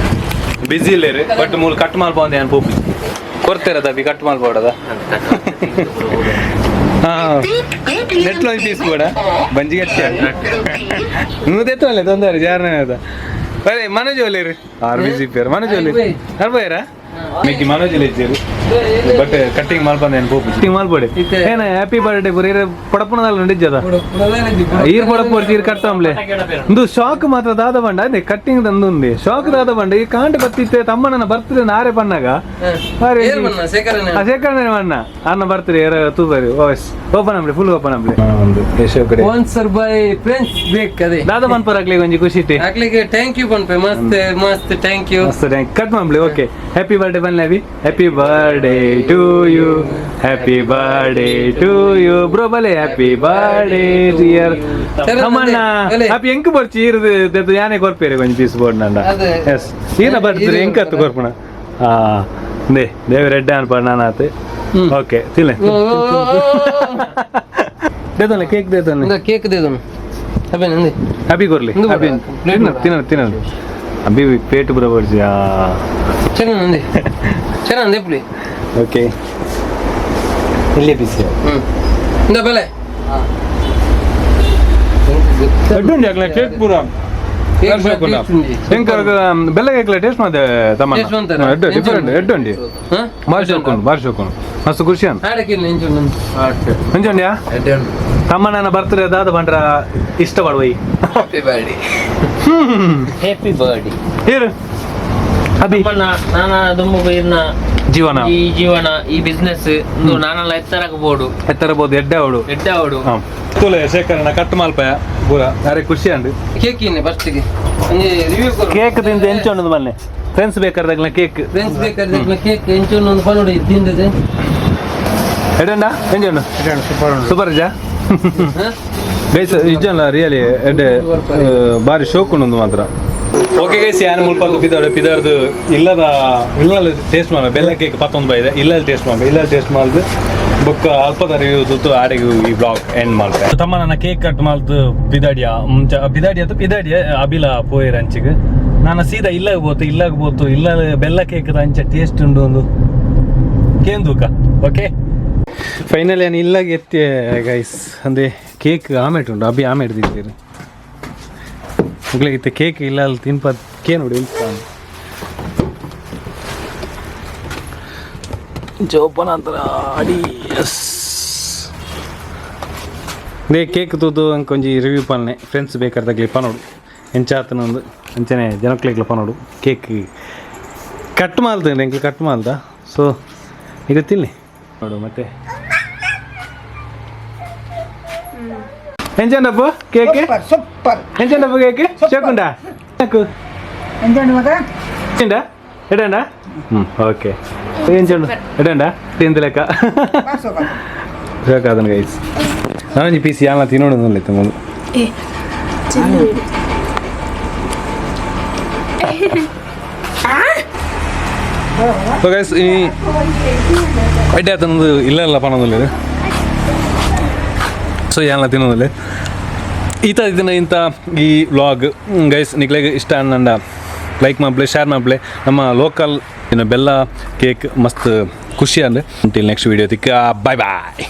busy ಇಲ್ಲೇರಿ, but ಮೂಲ ಕಟ್ ಮಲ್ಪೊಂದೆ ಅನ್ಪೋಪು ಕೊಡ್ತೀರ ತಪ್ಪಿ ಕಟ್ ಮಲ್ಪೋಡದ. ಹಾ, ನೆಟ್ಲ ಒಂಜಿ ಪೀಸ್ ಬೋಡ ಬಂಜಿ ಗಟ್ಟಿ ನೂದೆತ್ತಲ್ಲ ತೊಂದರೆ ಜಾರನೇ ಅದ. ಬರೇ ಮನೋಜ್ ಒಲ್ಲೇರು ಆರ್ ಬಿಸಿ ಪೇರ್. ಮನೋಜ್ ಒಲ್ಲೇರು ಅರ್ಬೋಯರ ಮಿಕ್ಕಿ ಮನೋಜ್ ಇಜ್ಜೇರು. ಬಟ್ ಕಟ್ಟಿಂಗ್ ಮಲ್ಪಂದೆ ಪೋಪು ಕಟ್ಟಿಂಗ್ ಮಲ್ಪೊಡಿ. ಏನ ಹ್ಯಾಪಿ ಬರ್ಡೇ ಪೂರ ಇರ ಪಡಪುನದಲ್ಲ ನಡಿಜದ. ಈರ್ ಪಡಪು ಈರ್ ಕಟ್ಟಂಬ್ಲೆ. ಒಂದು ಶಾಕ್ ಮಾತ್ರ ದಾದ ಬಂಡ ಅದೇ ಕಟ್ಟಿಂಗ್ ತಂದುಂದಿ ಶಾಕ್ ದಾದ ಬಂಡ ಈ ಕಾಂಡ ಬತ್ತಿತ್ತೆ ತಮ್ಮನ ಬರ್ತದೆ ನಾರೆ ಪಣ್ಣಾಗ. ಶೇಖರಣೆ ಮಣ್ಣ ಅನ್ನ ಬರ್ತೀರಿ ಯಾರ ತೂಬರಿ ಓಸ್ ಓಪನ್ ಅಂಬ್ಲಿ ಫುಲ್ ಓಪನ್ ಅಂಬ್ಲಿ ಒಂದು ಯಶೋ ಕಡೆ. Sponsor by friends ಬೇಕ್ ಅದೇ. ದಾದ ಮನ್ಪರ್ ಆಗ್ಲಿ ಒಂಜಿ ಖುಷಿ ಇಟ್ಟಿ. ಆಗ್ಲಿಕ್ಕೆ thank you ಪನ್ಪೆ. ಮಸ್ತ್ ಮಸ್ತ್ thank you. ಮಸ್ತ್ thank cut ಮಾಡ್ಲಿ. Okay, happy birthday ಬನ್ನಿ Abhi. Happy birthday to you, happy birthday to you bro. ಬಲೆ happy birthday dear Thammanna. ಬಲೆ. ಹ್ಯಾಪಿ ಎಂಕ್ ಬರ್ಚಿ ಇರುದು ಯಾನೆ ಕೊರ್ಪೇರೆ ಒಂಜಿ ಪೀಸ್ ಬೋರ್ಡ್ ನಂಡ. ಅದೇ. ಎಸ್, ಈನ ಬರ್ತೀರಿ ಎಂಕತ್ತು ಕೊರ್ಪುಣ. ಆ they ದೇವ ರೆಡ್ಡೆ ಅನ್ಪ ನಾನಾತು. ಓಕೆ, ತಿನ್ಲೆ ದೇತಲ್ಲ ಕೇಕ್ ದೇತಲ್ಲ. ಕೇಕ್ ದೇದನು ಅಬೆ ನಂದಿ. ಅಭಿ ಕೊರ್ಲಿ. ಇಂದು ಅಭಿ. ಕೊಡು. ತಿನ್ನ ತಿನ್ನ ತಿನ್ನ ಅಭಿ ಪೇಟು ಪೂರ ಬರ್ಜಿ. ಚೆನ್ನಾಗಿ ನಂದಿ, ಚೆನ್ನಾಗಿ ನಂದಿ ಪುಳಿ. ಓಕೆ, ಇಲ್ಲೇ ಬಿಸಿ. ಇಂದ ಬೆಲೆ. ಕೇಕ್ ಪೂರ ಬೆಲ್ಲ ಕೇಕ್ ಟೇಸ್ಟ್ ಮಾತೆ ತಮ್ಮನ್ನ. Taste ಮಾಡ್ತಾರಾ? ಎಡ್ಡು ಡಿಫರೆಂಟ್ ಎಡ್ಡು ಉಂಡಿ. ಬಾರಿ ಶೋಕೊಂಡು ಬಾರಿ ಶೋಕೊಂಡು ಮಸ್ತ್ ಖುಷಿ ಅಂತ. ಮಂಜುಂಡ್ಯಾ ತಮ್ಮನ ಬರ್ತಾರೆ ದಾದ ಬಂಡ್ರ ಇಷ್ಟ ಪಡುವೈ. Happy birthday. Happy birthday. ಇರು ಅಭಿ. ನಾನ ದುಂಬು ಇರ್ನ ಜೀವನ ಈ ಜೀವನ ಈ ಬಿಸ್ನೆಸ್ ನಾನೆಲ್ಲ ಎತ್ತರಕ್ಕೆ ಬೋಡು. ಎತ್ತರಬಹುದು ಎಡ್ಡೆ ಅವಳು. ಎಡ್ಡೆ ಅವಡು. ತುಲೆ ಶೇಖರಣ ಕಟ್ಟು ಮಾಲ್ಪಾಯ ಪೂರ ಅರೆ ಖುಷಿ ಅಂಡ್. ಕೇಕ್ ಇನ್ನೆ ಫಸ್ಟಿಗೆ ಒಂಜಿ ರಿವ್ಯೂ ಕೊರು. ಕೇಕ್ ತಿಂದು ಎಂಚ ಉಂಡು ಮಲ್ಲೆ. ಫ್ರೆಂಡ್ಸ್ ಬೇಕಾರ್ದಾಗ್ಲ ಕೇಕ್. ಫ್ರೆಂಡ್ಸ್ ಬೇಕಾದ್ರೆ ಕೇಕ್ ಎಂಚು ಒಂದು ಪನೋಡಿ ತಿಂದದೆ. ಎಡಂಡ ಎಂಚ ಉಂಡು? ಸೂಪರ್ ಜಾ ಗೈಸ್. ಇಜ್ಜಲ್ಲ ರಿಯಲಿ ಎಡ್ಡೆ ಬಾರಿ ಶೋಕ್ ಉಂಡು ಮಾತ್ರ. ಓಕೆ ಗೈಸ್, ಯಾನ್ ಮುಲ್ಪ ಪಿದಾಡು ಪಿದಾರ್ದು ಇಲ್ಲದ ಇಲ್ಲ ಟೇಸ್ಟ್ ಮಾಡ ಬೆಲ್ಲ ಕೇಕ್ ಪತ್ತೊಂದು ಬೈದೆ. ಇಲ್ಲಲ್ಲಿ ಟೇಸ್ಟ್ ಮಾಡ, ಇಲ್ಲಲ್ಲಿ ಟೇಸ್ಟ್ ಮಾಡ್ದು ಬೊಕ್ಕ ಅಲ್ಪದ ರಿವ್ಯೂ ತುತ್ತು ಆಡೆಗೆ ಈ ಬ್ಲಾಗ್ ಎಂಡ್ ಮಾಡ್ತೆ. ತಮ್ಮ ನನ್ನ ಕೇಕ್ ಕಟ್ ಮಾಡ್ದು ಪಿದಾಡಿಯ ಮುಂಚ ಪಿದಾಡಿಯ ಅಥವಾ ಪಿದಾಡಿಯ ಅಬಿಲ ಪೋಯರ್ ಅಂಚಿಗೆ ನಾನು ಸೀದಾ ಇಲ್ಲಾಗ ಬೋತು, ಇಲ್ಲಾಗ ಬೋತು. ಇಲ್ಲ ಬೆಲ್ಲ ಕೇಕ್ ಅಂಚ ಟೇಸ್ಟ್ ಉಂಡು ಒಂದು ಕೇಂದುಕ. ಓಕೆ, ಫೈನಲ್ ಏನು ಇಲ್ಲಾಗ ಎತ್ತಿ ಗೈಸ್. ಅಂದ್ರೆ ಕೇಕ್ ಆಮೇಟ್ ಉಂಟು, ಅಭಿ ಆಮೇಟ್ ತಿಂತೀರಿ. ಇತ್ತೆ ಕೇಕ್ ಇಲ್ಲ ಅಲ್ಲಿ ತಿನ್ಪ ಕೇ ನೋಡಿ. ಜೋಪನ ಅಂತರ ಅಡಿ. ಎಸ್, they cake ತೂದು ಅಂಕೊಂಜಿ ರಿವ್ಯೂ ಪನ್ನೆ. ಫ್ರೆಂಡ್ಸ್ ಬೇಕಾರ್ದಾಗ್ಲಿ ಪನೋಡು ಎಂಚಾತನ ಒಂದು ಅಂಚನೆ ಜನಕ್ಲೆಗ್ಲ ಪನೋಡು. ಕೇಕ್ ಕಟ್ ಮಾಲ್ದ, ಎಂಕ್ಲು ಕಟ್ ಮಾಲ್ದ. ಸೊ ಈಗ ತಿನ್ನಿ ನೋಡು. ಮತ್ತೆ ಎಂಚಂಡಪ್ಪ ಕೇಕ್? ಸೂಪರ್. ಎಂಚಂಡಪ್ಪ ಕೇಕ್? ಚೋಕುಂಡ ಎಂಚಂಡು ಮಗ? ಎಂಡ ಎಡಂಡ. ಹ್ಞೂ ಓಕೆ, ಎಂಚಂಡು ಎಡಂಡ ತಿಂದ ಲೆಕ್ಕ ಸಾಕಾದನ್ ಗೈಸ್. ನಾನೊಂಜಿ ಪೀಸ್ ಯಾನ ತಿನ್ನೋಣ ತುಂಬ. ಸೊ ಗೈಸ್, ಈ ಎಡ್ಡೆ ಆತನದು ಇಲ್ಲ ಇಲ್ಲ ಪಣದಲ್ಲ. ಸೊ ಯಾನ ತಿನ್ನೋದಿಲ್ಲ ಈತ ಇದನ್ನ. ಇಂಥ ಈ ವ್ಲಾಗ್ ಗೈಸ್ ನಿಕ್ಲೆಗ್ ಇಷ್ಟ ಅನ್ನಂಡ ಲೈಕ್ ಮಾಡಪ್ಲೆ, ಶೇರ್ ಮಾಡಪ್ಲೆ. ನಮ್ಮ ಲೋಕಲ್ ಬೆಲ್ಲ ಕೇಕ್ ಮಸ್ತ್ ಖುಷಿ ಅಂದ್ರೆ. ನೆಕ್ಸ್ಟ್ ವೀಡಿಯೋ ತಿಕ್ಕ, ಬಾಯ್ ಬಾಯ್.